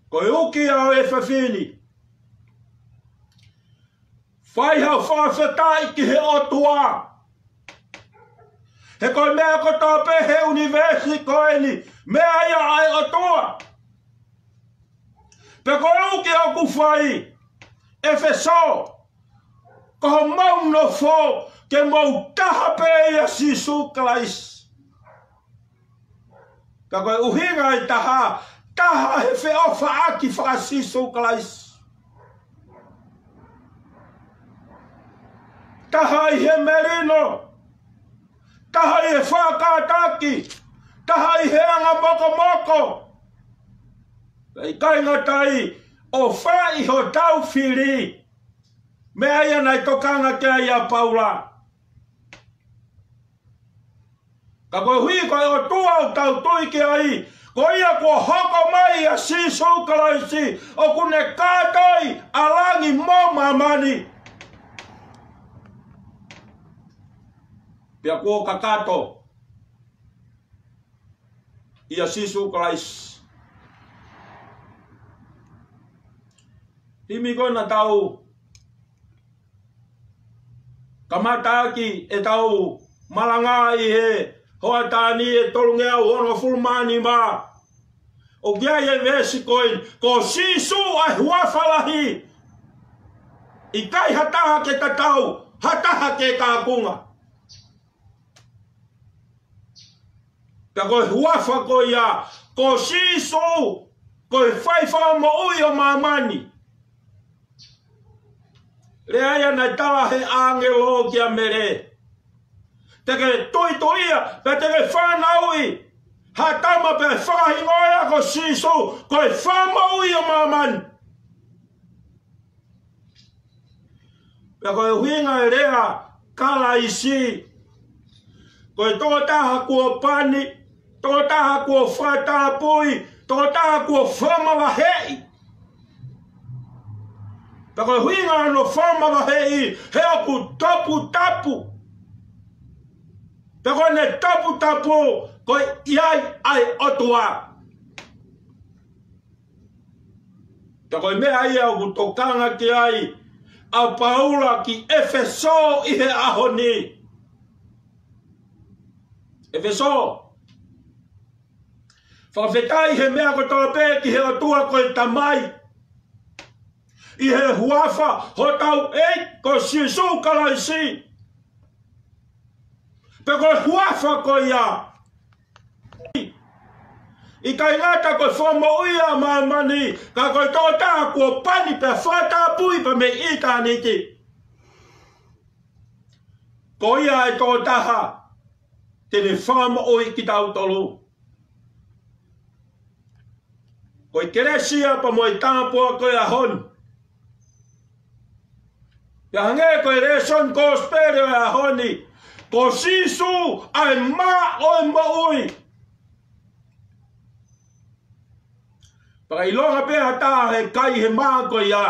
Ko e uki ʻa e efiafi ni, fai haʻo fakafetaʻi ki he ʻOtua. He ko e meʻa kotoa pē he ʻunivēsi ko eni, meʻa ia ʻa e ʻOtua. Pea ko e uki ʻoku fai, ʻEfesō, ko homau nofo ke mou taha pē ʻia Sīsū Kalaisi. Ka ko e ʻuhinga ʻe taha, taha he feʻofaʻaki faka-Sīsū Kalaisi. Taha ʻi he melino, taha ʻi he faʻa kātaki, taha ʻi he anga mokomoko. Pea ʻikai ngata ai, ʻo fai hotau fili. Meʻa ia naʻe tokanga ki ai ʻa Paula. Ka koeʻuhi ko e ʻOtua ʻoku tau tui ki ai, ko ia kuo hoko mai ʻia Sīsū Kalaisi, ʻoku ne kātoi ʻa langi mo māmani. Pea kuo kakato ʻia Sīsū Kalaisi. Himi ko ena tau kamata ʻaki ʻetau malanga ʻi he hoʻatā ni ʻe tolungeau hongofulu mā nima. ʻOku ʻi ai e veesi ko eni, ko Sīsū ʻa e huafa lahi. ʻIkai ha taha ke tatau, ha taha ke kaunga. Pea ko e huafa ko ia, ko Sīsū, ko e fai fakamoʻui ʻo māmani. Lea ia naʻe tala he ʻāngelo kia Mele. Te ke tuituia, pea te ke fanauʻi ha tama pea fakahingoa ia ko Sīsū, ko e fakamoʻui ʻo māmani. Pea ko e ʻuhinga e lea Kalaisi, ko e tokotaha kuo pani, tokotaha kuo fakatapui, tokotaha kuo fakamavaheʻi. Pea ko e ʻuhinga hono fakamavaheʻi, he ʻoku toputapu. Pea ko ʻene toputapu, ko e ʻi ai ʻa e ʻOtua. Pea ko e meʻa ia ʻoku tokanga ki ai ʻa Paula ki ʻEfesō ʻi he ʻaho ni. ʻEfesō. Fakafetaʻi he meʻa kotoa pē ki he ʻOtua ko e Tamai, ʻi he huafa hotau ʻEiki ko Sīsū Kalaisi. Pea ko e huafa ko ia, ʻikai ngata ko e fakamoʻui ʻa māmani, ka ko e tokotaha kuo pani pea fakatapui pea mei ʻitāniti. Ko ia e tokotaha te ne fakamoʻui kitautolu. Ko e kelesi ia pea mo e tāpuaki ʻo e ʻaho ni. Pea hangē ko e lēsoni kosipeli ʻo e ʻaho ni, ko Sīsū ʻa e mā ʻo e moʻui. Pea ka ʻilonga pē ha taha he kai he mā ko ia,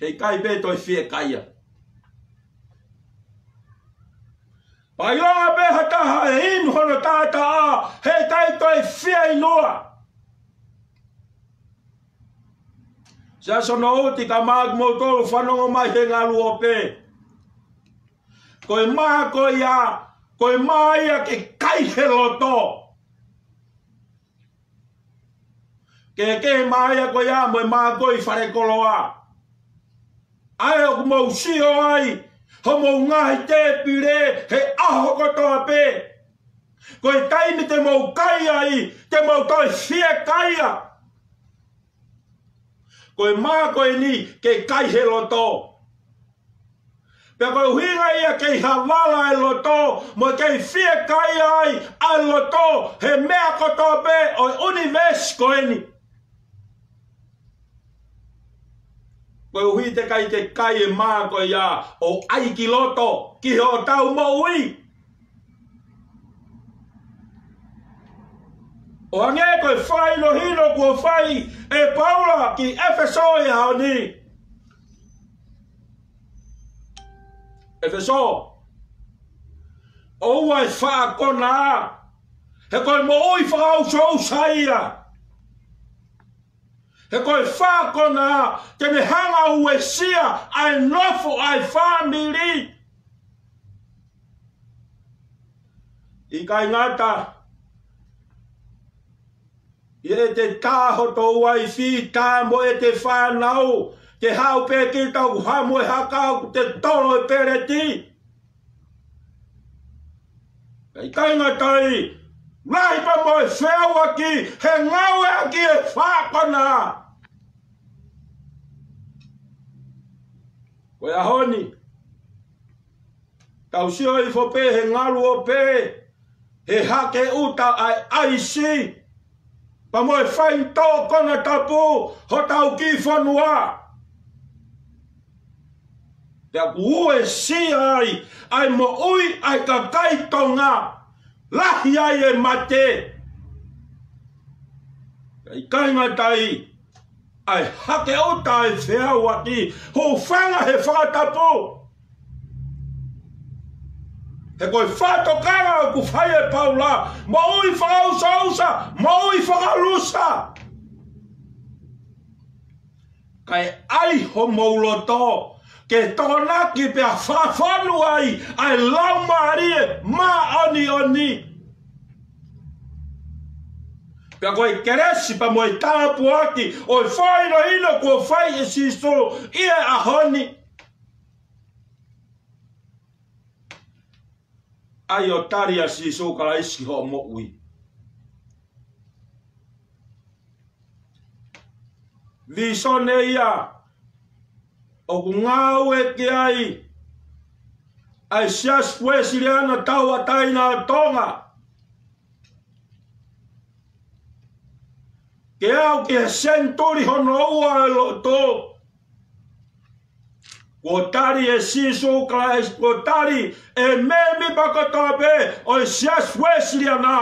heʻikai pē toe fiekaia. Pea ka ʻilonga pē ha taha he inu hono taʻataʻa, heʻikai toe fieinua. Siasi ʻo Nouti, ka maʻa kimoutolu fanongo mai he ngaluope. Ko e mā ko ia, ko e mā ia ke kai he loto. Ke, ke mā ia ko ia mo e mā ko ē ʻi falekoloa. ʻA ē ʻoku mou sio ai, hoʻomou ngaahi tēpile, he ʻaho kotoa pē. Ko e taimi te mou kai ai, te mou toe fiekaia. Ko e mā ko eni ke kai he loto. Pea ko e ʻuhinga ia kei havala e loto, mo kei fiekaia ai ʻa e loto, he meʻa kotoa pē ʻo e ʻunivēsi ko eni. Koeʻuhi teʻeki ai ke kai e mā ko ia ʻo ʻai ki loto, ki hotau moʻui. ʻO hangē ko e fakahinohino kuo fai ʻe Paula ki ʻEfesō he ʻaho ni. ʻEfesō, ʻoua ʻe faʻa konā, he ko e moʻui fakaʻusoʻusa ia. He ko e faʻa konā, te ne hanga ʻo uesia ʻa e nofo ʻa e fāmili. ʻIkai ngata, ʻi heʻete tā hoto uaifi, tā mo ʻete fānau, te haʻu pē kita ʻoku hamu e haka ʻoku te tolo e peleti. Ka ʻikai ngata ai, lahi pea mo e feʻauaki, he ngāueʻaki e faʻa konā. Ko e ʻaho ni, tau sio hifo pē he ngaluope, he hake ʻuta ʻa e ʻaisi, pea mo e faitoʻo konatapu hotau kiʻi fonua. Pea kuo uesia ai ʻa e moʻui ʻa e kakai Tonga, lahi ai e mate. Ka ʻikai ngata ai, ʻa e hake ʻuta ʻa e feʻauaki, hūfanga he fakatapu. He ko e fakatokanga ʻoku fai ʻe Paula, moʻui fakaʻusoʻusa, moʻui fakaʻulusa. Kae ʻai homou loto ke tokonaki pea fakafonu ai ʻa e Laumālie Māʻoniʻoni. Pea ko e kelesi pea mo e tāpuaki ʻo e fakahinohino kuo fai ʻe Sīsū ʻi he ʻaho ni. ʻAi ʻo tali ʻa Sīsū Kalaisi ki hoʻo moʻui. Vīsone ia ʻoku ngāue ki ai ʻa e Siasi Uēsiliana Tauʻatāina ʻo Tonga. Ke aʻu ki he senituli hono ua ʻo e lotu, kuo tali ʻe Sīsū Kalaisi, kuo tali ʻe he mēmipa kotoa pē ʻo e Siasi Uēsiliana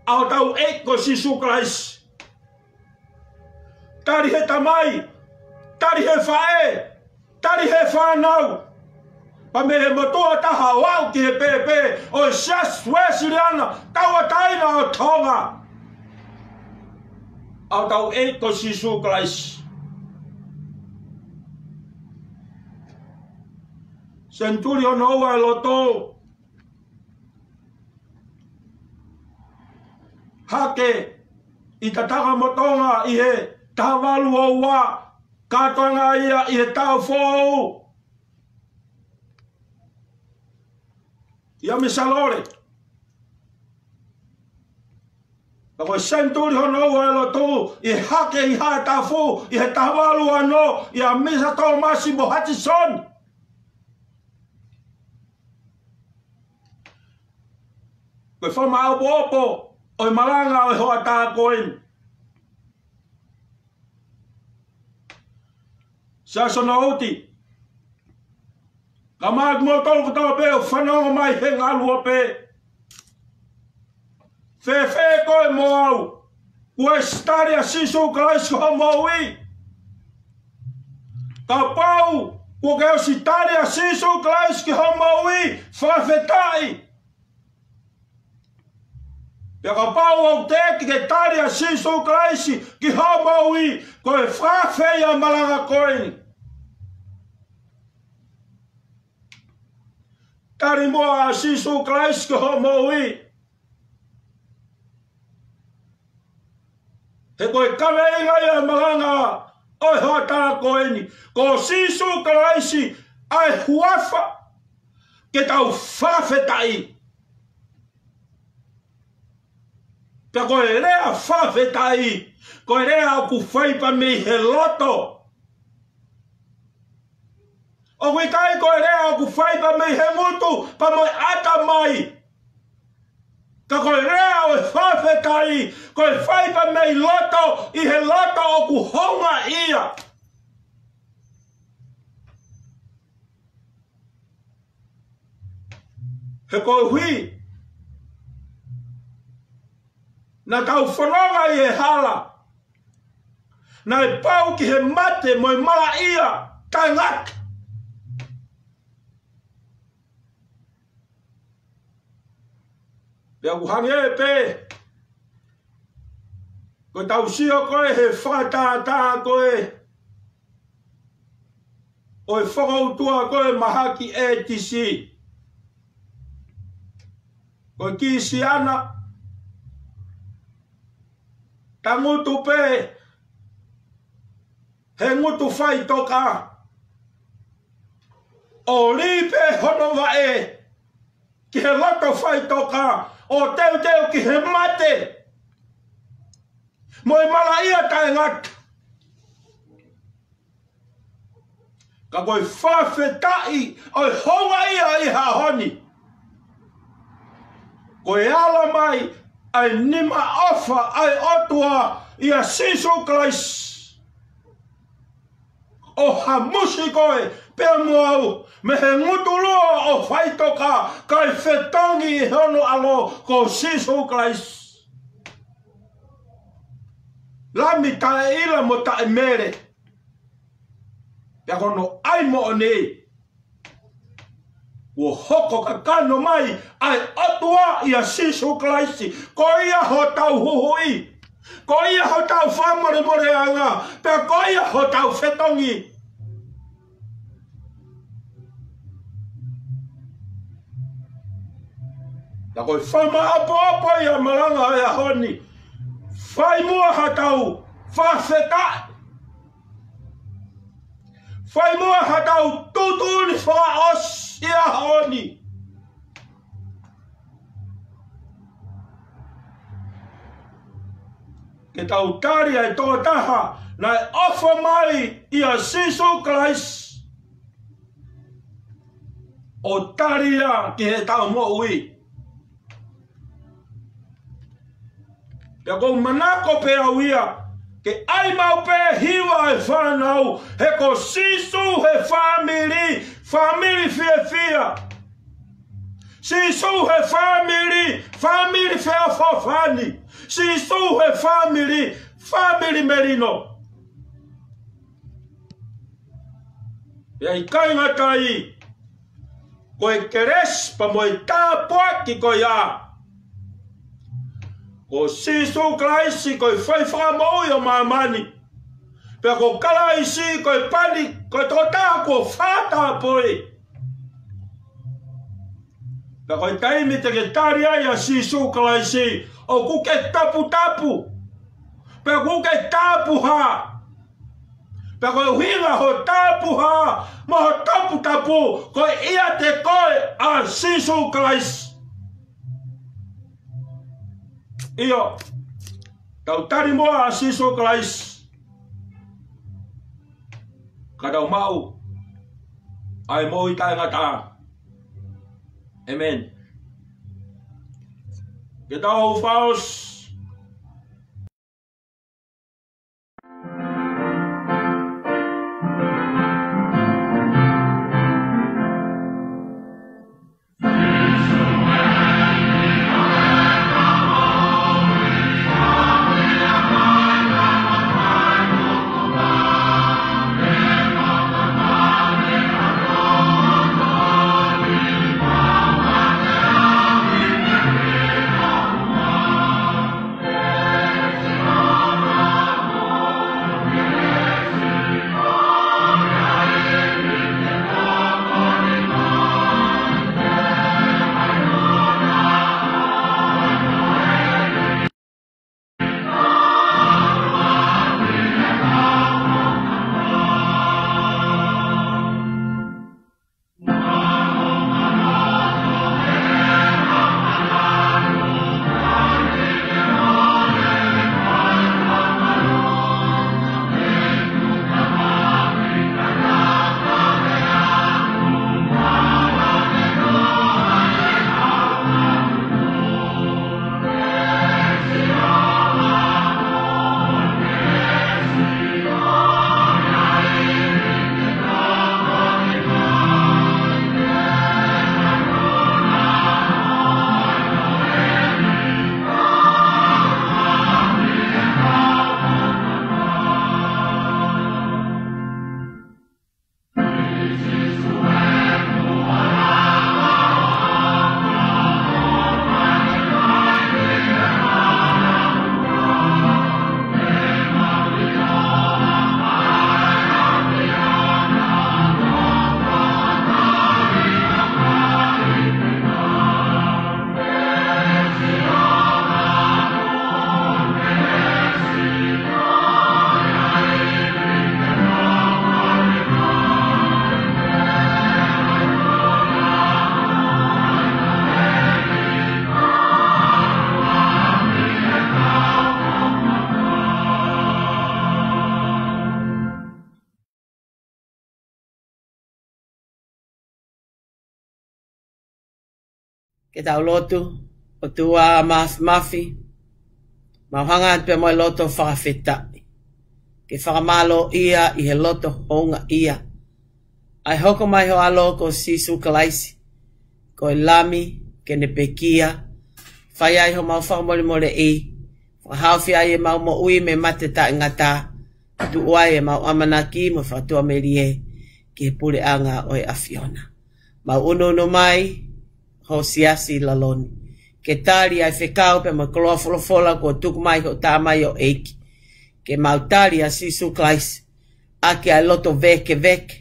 ʻa hotau ʻEiki ko Sīsū Kalaisi. Tali he Tamai, tali he Faʻē, tali he Fānau, pea mei he motuʻa taha ʻo aʻu ki he pēpē ʻo e Siasi Uēsiliana Tauʻatāina ʻo Tonga, ʻa hotau ʻEiki ko Sīsū Kalaisi. Senituli hono ua ʻo e lotu, hake ʻi Tatakamotonga ʻi he taha valu ua ua, kātoanga ia ʻi he taʻu foʻou ʻi ʻAmisalole. Pea ko e senituli hono ua ʻo e lotu ʻi he hake ʻi Haʻatafu ʻi he taha valu ua ono ʻia Misa Tōmasi mo Hatisoni. Ko e fakamāʻopoʻopo ʻo e malanga ʻo e hoʻatā ko eni. Siaosi Nouti, kae ʻumaʻā kimoutolu kotoa pē ʻoku fanongo mai he ngaluope. Fēfē koe mo au? Kuo ʻosi tali ʻa Sīsū Kalaisi ki hoʻo moʻui? Kapau kuo ke ʻosi tali ʻa Sīsū Kalaisi ki hoʻo moʻui, fakafetaʻi. Pea kapau ʻoku teʻeki ke tali ʻa Sīsū Kalaisi ki hoʻo moʻui, ko e fēfē ʻa e malanga ko eni? Tali muʻa ʻa Sīsū Kalaisi ki hoʻo moʻui. He ko e kaveinga ia ʻo e malanga ʻo e hoʻatā ko eni. Ko Sīsū Kalaisi ʻa e huafa ke tau fakafetaʻi. Pea ko e lea fakafetaʻi, ko e lea ʻoku fai pē mei he loto. ʻOku ʻikai ko e lea ʻoku fai pē mei he ngutu pea mo e ʻatamai. Ka ko e lea ʻo e fakafetaʻi, ko e fai pē mei loto, ʻi he loto ʻoku houngaʻia. He koeʻuhi naʻa tau fononga ʻi he hala, naʻe pau ki he mate mo e malaʻia taʻengata. Pea ʻoku hangē pē ko ʻetau sio ko ē he fakatātā ko ē ʻo e fokoutua ko ē mahaki ʻētisi. Ko e Kisiana, tangutu pē he ngutu faʻitoka, ʻo lī pē hono vaʻe ki he loto faʻitoka, ʻo teuteu ki he mate mo e malaʻia taʻengata. Ka ko e fakafetaʻi ʻo e houngaʻia ʻi he ʻaho ni, ko e ala mai ʻa e nima ʻofa ʻa e ʻOtua ʻia Sīsū Kalaisi, ʻo hamusi koe pea mo au mei he ngutu lua ʻo faʻitoka, kae fetongi ʻi hono ʻAlo ko Sīsū Kalaisi. Lami taʻeʻila mo taʻemele. Pea ko hono ʻai moʻoni, kuo hoko kakano mai ʻa e ʻOtua ʻia Sīsū Kalaisi. Ko ia hotau huhuʻi, ko ia hotau fakamolemoleʻanga, pea ko ia hotau fetongi. Pea ko e fakamāʻopoʻopo ia ʻo e malanga ʻo e ʻaho ni. Fai muʻa haʻatau fakafetaʻi. Fai muʻa haʻatau tuʻutuʻuni fakaʻosi ʻi he ʻaho ni, ke tau tali ʻa e tokotaha naʻe ʻofa mai ʻia Sīsū Kalaisi, ʻo tali ia ki heʻetau moʻui. Pea ʻoku ou manako pē au ia ke ʻai maʻu pē hiva ʻa e fānau, he ko Sīsū he fāmili, fāmili fiefia. Sīsū he fāmili, fāmili feʻofoʻofani. Sīsū he fāmili, fāmili melino. Pea ʻikai ngata ai, ko e kelesi pea mo e tāpuaki ko ia, ko Sīsū Kalaisi ko e fai fakamoʻui ʻo māmani. Pea ko Kalaisi ko e pani, ko e tokotaha kuo fakatapui. Pea ko e taimi te ke tali ai ʻa Sīsū Kalaisi, ʻoku ke taputapu. Pea ʻoku ke tapuhā. Pea ko e ʻuhinga ho tapuhā mo ho taputapu, ko e ʻiate koe ʻa Sīsū Kalaisi. ʻIo, tau tali muʻa ʻa Sīsū Kalaisi, ka tau maʻu ʻa e moʻui taʻengata. ʻĒmeni. Ke tau hou fakaʻosi. Ke tau lotu. ʻOtua Māfimafi, mau hanga atu pē mo e loto fakafetaʻi, ke fakamālōʻia ʻi he loto houngaʻia ʻa e hoko mai ho ʻAlo ko Sīsū Kalaisi, ko e Lami, ke ne pekia, fai ai homau fakamolemoleʻi, fakahaofi ai ʻemau moʻui mei he mate taʻengata, tuʻu ai ʻemau ʻamanaki mo e fakatuʻamelie ki he puleʻanga ʻo e ʻAfiona. Mau ʻunuʻunu mai ho siasi ʻi lalo ni ke tali ʻa e fekau pea mo e koloa folofola kuo tuku mai hoʻo tamaioʻeiki. Ke mau tali ʻa Sīsū Kalaisi ʻaki ʻa e loto vēkeveke,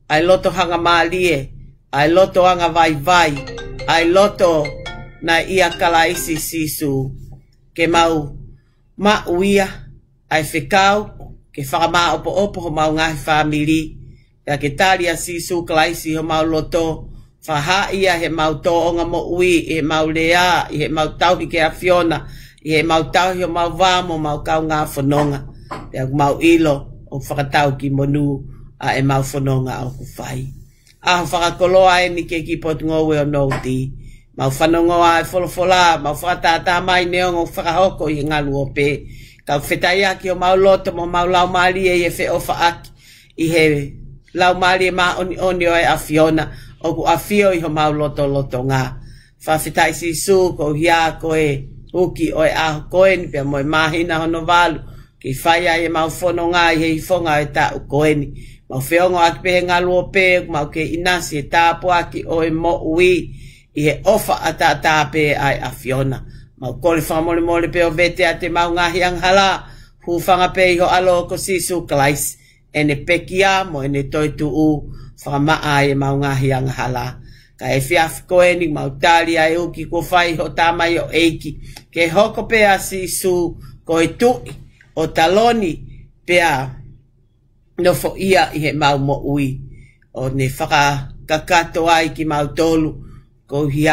ʻa e loto hangamālie, ʻa e loto angavaivai, ʻa e loto naʻe ʻia Kalaisi Sīsū. Ke mau maʻu ia ʻa e fekau ke fakamāʻopoʻopo homau ngaahi fāmili, pea ke tali ʻa Sīsū Kalaisi ʻi homau loto, fakahā ia ʻi heʻemau tōʻonga moʻui, ʻi heʻemau lea, ʻi heʻemau tauhi ki he ʻAfiona, ʻi heʻemau tauhi homau vā mo homau kaungā fononga. Pea ʻoku mau ʻilo ʻoku fakatau ki monū ʻa ʻemau fononga ʻoku fai. ʻAho fakakoloa eni ki he kiʻi potungāue ʻo Nouti. Mau fanongo ʻa e folofola, mau fakatātā mai neongo ʻoku fakahoko ʻi he ngaluope. Kau fetaiaki homau loto mo homau laumālie ʻi he feʻofaʻaki ʻi he Laumālie Māʻoniʻoni ʻo e ʻAfiona ʻoku ʻafio ʻi homau lotolotonga. Fakafetaʻi Sīsū, koeʻuhi ko e uki ʻo e ʻaho ko eni pea mo e māhina hono valu, ke fai ai ʻemau fononga ʻi he ifonga ʻo e taʻu ko eni. Mau feongoʻaki pē he ngaluope, mau kei ʻinasi he tāpuaki ʻo e moʻui ʻi he ʻofa ʻataʻatā pē ʻa e ʻAfiona. Mau kole fakamolemole pē ʻo vete atu ʻemau ngaahi angahala, hūfanga pē ʻi ho ʻAlo ko Sīsū Kalaisi, ʻene pekia mo ʻene toetuʻu, fakamaʻa ai ʻemau ngaahi angahala. Ka ʻi he efiafi ko eni mau tali ʻa e uki kuo fai hoʻo tamaioʻeiki, ke hoko pē ʻa Sīsū ko e Tuʻi ʻo taloni pea nofoʻia ʻi heʻemau moʻui, ʻo ne fakakakato ai kimautolu koeʻuhi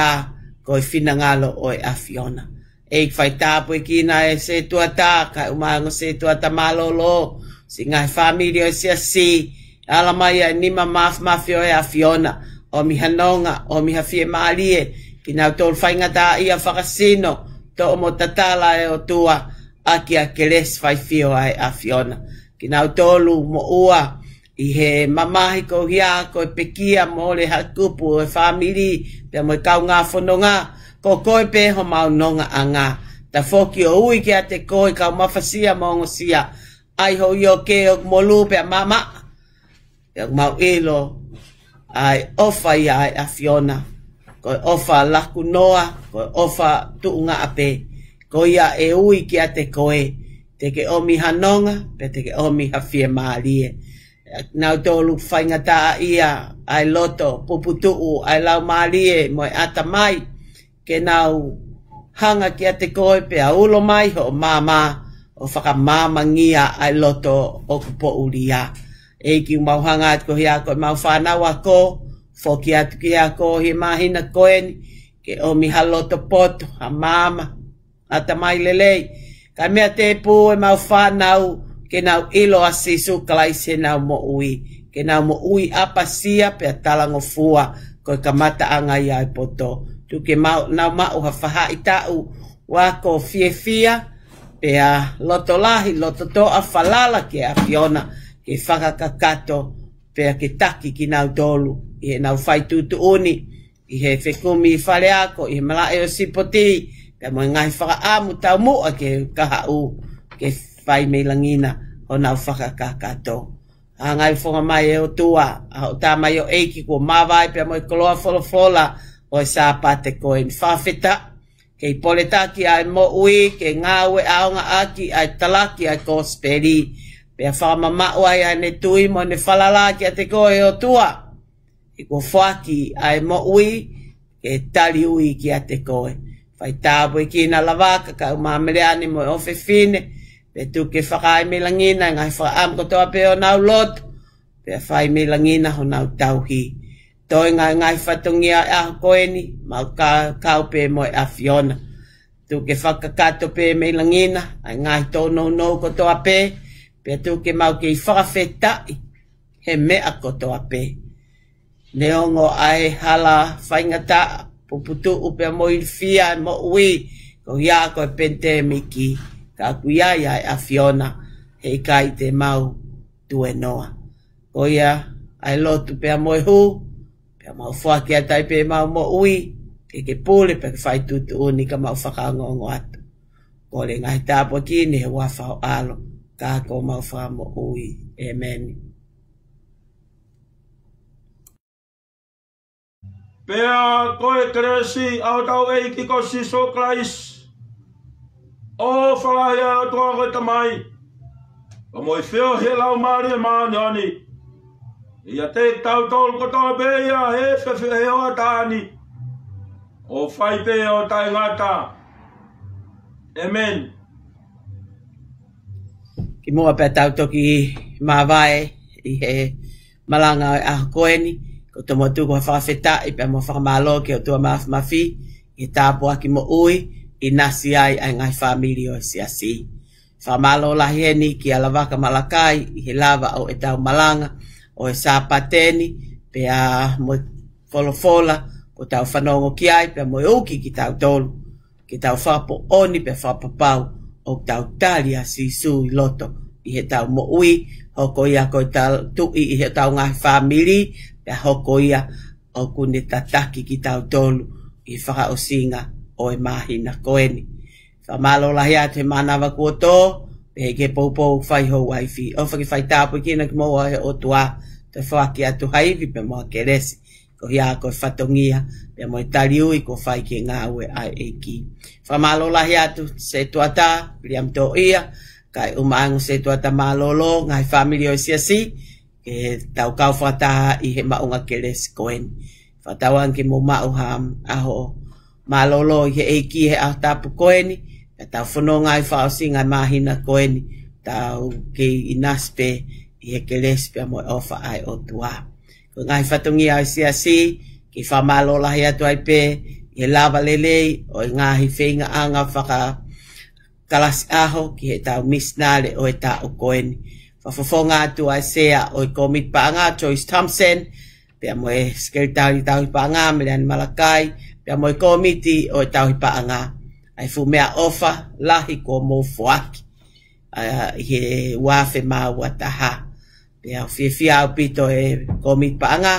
ko e finangalo ʻo e ʻAfiona. ʻEiki, fai tāpuekina e sētuata, kae ʻumaʻā e ongo sētuata mālōlō, siʻi ngaahi fāmili ʻo e siasi, ala mai ʻa e nima māfimafi ʻo e ʻAfiona, ʻomi ha nonga, ʻomi ha fiemālie, kinautolu faingataʻaʻia fakasino, toʻo mo tatala ʻe ʻOtua ʻaki ʻa e kelesi faifio ʻa e ʻAfiona. Kinautolu moʻua ʻi he mamahi ko ia ko e pekia mo le hakupu ʻo e fāmili pea mo e kaungā fononga, ko koe pē homau nongaʻanga. Tafoki ʻo ui kiate koe kau mafasia mo ongosia, ʻai ho ioke ʻoku molū pea maama. Pea mau ʻilo ʻa e ʻofa ia ʻa e ʻAfiona, ko e ʻofa laku noa, ko e ʻofa tuʻunga ʻapē. Ko ia ʻe ui kiate koe, te ke ʻomi ha nonga, pea te ke ʻomi ha fiemālie. Nautolu faingataʻaʻia ʻa e loto, puputuʻu ʻa e laumālie mo e ʻatamai, ke nau hanga kiate koe pea ulo mai hoʻo maama ʻo fakamaamangia ʻa e loto ʻoku poʻulia. ʻEiki, mau hanga atu ko ia ko ʻemau fānau ako, foki atu ki he ako ʻi he māhina ko eni, ke ʻomi ha loto poto, ha maama, ʻatamai lelei. Kae meʻa tēpū ʻemau fānau ke nau ʻilo ʻa Sīsū Kalaisi ʻenau moʻui, ke nau moʻui ʻapasia pea talangofua ko e kamataʻanga ia ʻo e poto. Tuku ke mau, nau maʻu ha faʻahitaʻu ako fiefia, pea loto lahi, loto toʻa, falala ki he ʻAfiona, ke fakakakato, pea ke taki kinautolu ʻi heʻenau fai tuʻutuʻuni ʻi he fekumi faleako, ʻi he malaʻe ʻo e sipoti, pea mo e ngaahi fakaʻamu taumuʻa ki he kahaʻu, ke fai mei langi na honau fakakakato. Hanga ʻo fofonga mai ʻe ʻOtua ʻa hoʻo tamaioʻeiki kuo mavae pea mo e koloa folofola ʻo e Sāpate ko eni. Fakafetaʻi, kei poletaki ʻa e moʻui, ke ngāue ʻaonga ʻaki ʻa e talaki ʻa e kosipeli. Pea fakamamaʻu ai ʻa ʻene tui mo ʻene falala kiate koe ʻe ʻOtua. ʻI ko foaki ʻa e moʻui, ke tali ui kiate koe. Fai tāpuekina Lavaka, kau māmani mo e ʻofefine, pea tuku ke fakaai mei langi na ʻa e ngaahi fakaʻamu kotoa pē ʻo honau lotu, pea fai mei langi na honau tauhi. Toe ngaahi, ngaahi fatongia ʻo e ʻaho ko eni, mau ka-, kau pē mo e ʻAfiona. Tuku ke fakakakato pē mei langi na ʻa e ngaahi tōnounou kotoa pē, pea tuku ke mau kei fakafetaʻi he meʻa kotoa pē. Neongo ʻa e hala faingataʻa, puputuʻu pea mo e ilifia ʻo e moʻui, ko ia ko e penitēmiki, ka ʻoku ʻi ai ʻa e ʻAfiona, heʻikai te mau tuēnoa. Ko ia ʻa e lotu pea mo e hū, pea mau foaki atu ai pē ʻemau moʻui, ke ke pule pea ke fai tuʻutuʻuni ka mau fakaongoongo atu. Kole ngaahi tāpuaki ni he huafa ho ʻAlo, ka ko homau Fakamoʻui. ʻĒmeni. Pea ko e kelesi ʻa hotau ʻEiki ko Sīsū Kalaisi, ʻofa lahi ʻa e ʻOtua ko e Tamai, pea mo e feohi ʻa e Laumālie Māʻoniʻoni, ʻiate kitautolu kotoa pē ia he efiafi ʻo e hoʻatā ni, ʻo fai pē ʻo taʻengata. ʻĒmeni. Kimuʻa pea tau toki māvae ʻi he malanga ʻo e ʻaho ko eni, ʻoku ou tomuʻa tuku ha fakafetaʻi pea mo e fakamālō ki he ʻOtua Māfimafi ʻi he tāpuaki moʻui, ʻinasi ai ʻa e ngaahi fāmili ʻo e Siasi. Fakamālō lahi heni kia Lavaka Malakai ʻi he lava ʻo ʻetau malanga ʻo e Sāpate ni, pea mo e folofola kuo tau fanongo ki ai, pea mo e ʻuhinga kitautolu ke tau fakapoʻoni pea fakapapau ʻoku tau tali ʻa Sīsū ʻi loto ʻi heʻetau moʻui, hoko ia ko e tau tuʻi ʻi heʻetau ngaahi fāmili, pea hoko ia ʻoku ne tataki kitautolu ʻi he fakaʻosinga ʻo e māhina ko eni. Fakamālō lahi atu he mānava kuo tō, pea ki he poupou ʻoku fai ho uaifi. ʻOfa ke fai tāpuekina kimoua ʻe he ʻOtua, toe foaki atu ha ivi pea mo ha kelesi, ko ia ko e fatongia pea mo e tali ui kuo fai ki he ngāue ʻa e ʻEiki. Fakamālō lahi atu Setuata Viliami Toʻia, kae ʻumaʻā e ongo Setuata mālōlō, ngaahi fāmili ʻo e Siasi, ke tau kau fakataha ʻi he maʻunga kelesi ko eni. Fakatauange ke mou maʻu ha ʻaho mālōlō ʻi he ʻEiki he ʻaho tapu ko eni, ka tau fononga ai fakaʻosinga e māhina ko eni, tau kei ʻinasi pē ʻi he kelesi pea mo e ʻofa ʻa e ʻOtua. Ko e ngaahi fatongia ʻo e Siasi, ke fakamālō lahi atu ai pē ʻi he lava lelei ʻo e ngaahi feingaʻanga fakakalasi ʻaho ki heʻetau misinale ʻo e taʻu ko eni. Fakafofonga atu ʻa e Sea ʻo e Kōmiti Paʻanga, Joyce Thompson, pea mo e Sekelitali Tauhi Paʻanga, Meleane Malakai, pea mo e Kōmiti ʻo e Tauhi Paʻanga, ʻa e fuʻu meʻaʻofa lahi kuo mou foaki ʻi he ua afe mā ua taha. Pea ʻoku fiefia ʻaupito e kōmiti paʻanga,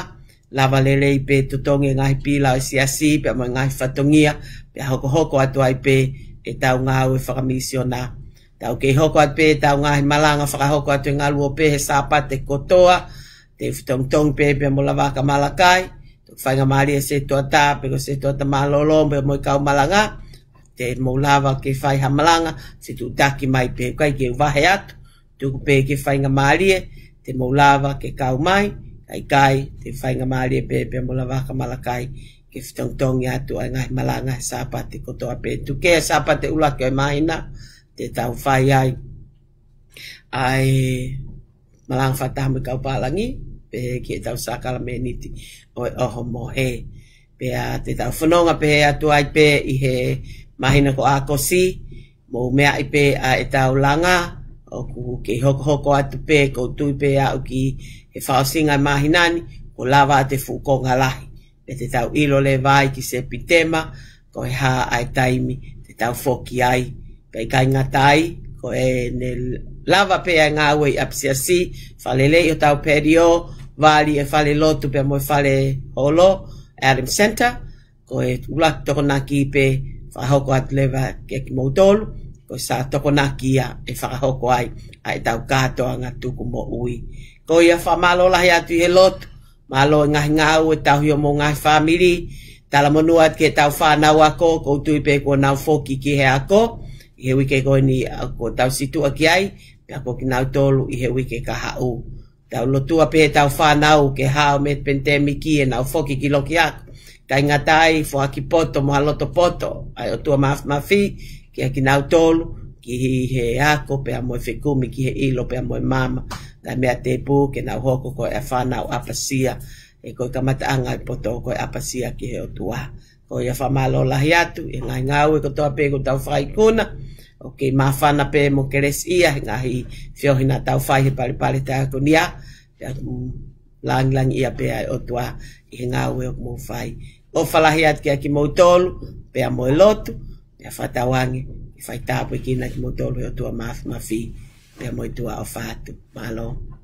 lava lelei pē totongi e ngaahi pila ʻo e siasi pea mo e ngaahi fatongia, pea hokohoko atu ai pē ʻetau ngāue fakamisiona. Tau kei hoko atu pē ʻetau ngaahi malanga fakahoko atu e ngaluope he Sāpate kotoa. Te u fetongitongi pē pea mo Lavaka Malakai, toki faingamālie Setuata, pe ko Setuata Mālōlō, pea mo e kau malanga, te mou lava ke fai ha malanga, fetuʻutaki mai pē, ʻikai ke u vahe atu, tuku pē ke faingamālie, te mou lava ke kau mai, ʻikai, te faingamālie pē pea mo Lavaka Malakai, ke fetongitongi atu ʻa e ngaahi malanga he Sāpate kotoa pē. Tuku kehe Sāpate ʻuluaki ʻo e māhina, te tau fai ai ʻa e malanga fakataha mo e kau pālangi, pehē ki heʻetau sākalamēniti ʻo e ʻohomohe. Pea te tau fononga pehē atu ai pē ʻi he māhina ko ʻAokosi, mou meaʻi pē ʻa ʻetau langa, ʻoku kei hokohoko atu pē, ʻoku ou tui pē aʻu ki he fakaʻosinga e māhina ni, kuo lava atu e fuʻu konga lahi. Pea te tau ʻilo leva ai ki Sepitema, ko e hā ʻa e taimi te tau foki ai. Pea ʻikai ngata ai, ko ʻene lava pē ʻa e ngāue ʻi ʻapisiasi, fakalelei hotau patio, vali e fale lotu pea mo e fale holo, Adam Center, ko e ʻuluaki Tokonaki pē, fakahoko atu leva kiate kimoutolu, ko e Sā Tokonaki ia ʻe fakahoko ai ʻa ʻetau kātoanga tuku moʻui. Ko ia, fakamālō lahi atu ʻi he lotu, mālō e ngaahi ngāue, tauhi homou ngaahi fāmili, talamonū atu ki heʻetau fānau ako, ʻoku ou tui pē kuo nau foki ki he ako ʻi he uike ko eni, ʻa, kuo tau situʻa ki ai, pea ko kinautolu ʻi he uike kahaʻu. Tau lotua pē heʻetau fānau ke hao mei he pandemic ʻenau foki ki loki ako. ʻIkai ngata ai, foaki poto mo ha loto poto ʻa e ʻOtua Māfimafi kiate kinautolu, ki he ako pea mo e fekumi ki he ʻilo pea mo e maama, ngaahi meʻa tēpū, ke nau hoko ko e fānau ʻapasia, he ko e kamataʻanga e poto ko e ʻapasia ki he ʻOtua. Ko ia, fakamālō lahi atu ʻi he ngaahi ngāue kotoa pē kuo tau fakaikuna, ʻoku kei māfana pē mo kelesiʻia he ngaahi feohi naʻa tau fai he palepale tā ko eni, pea, mm, langilangiʻia pē ʻa e ʻOtua ʻi he ngāue ʻoku mou fai. ʻOfa lahi atu kiate kimoutolu, pea mo e lotu, pea fakatauange ke faitāpuekina kimoutolu ʻe he ʻOtua Māfimafi, pea mo e tuʻa ʻofa atu. Mālō.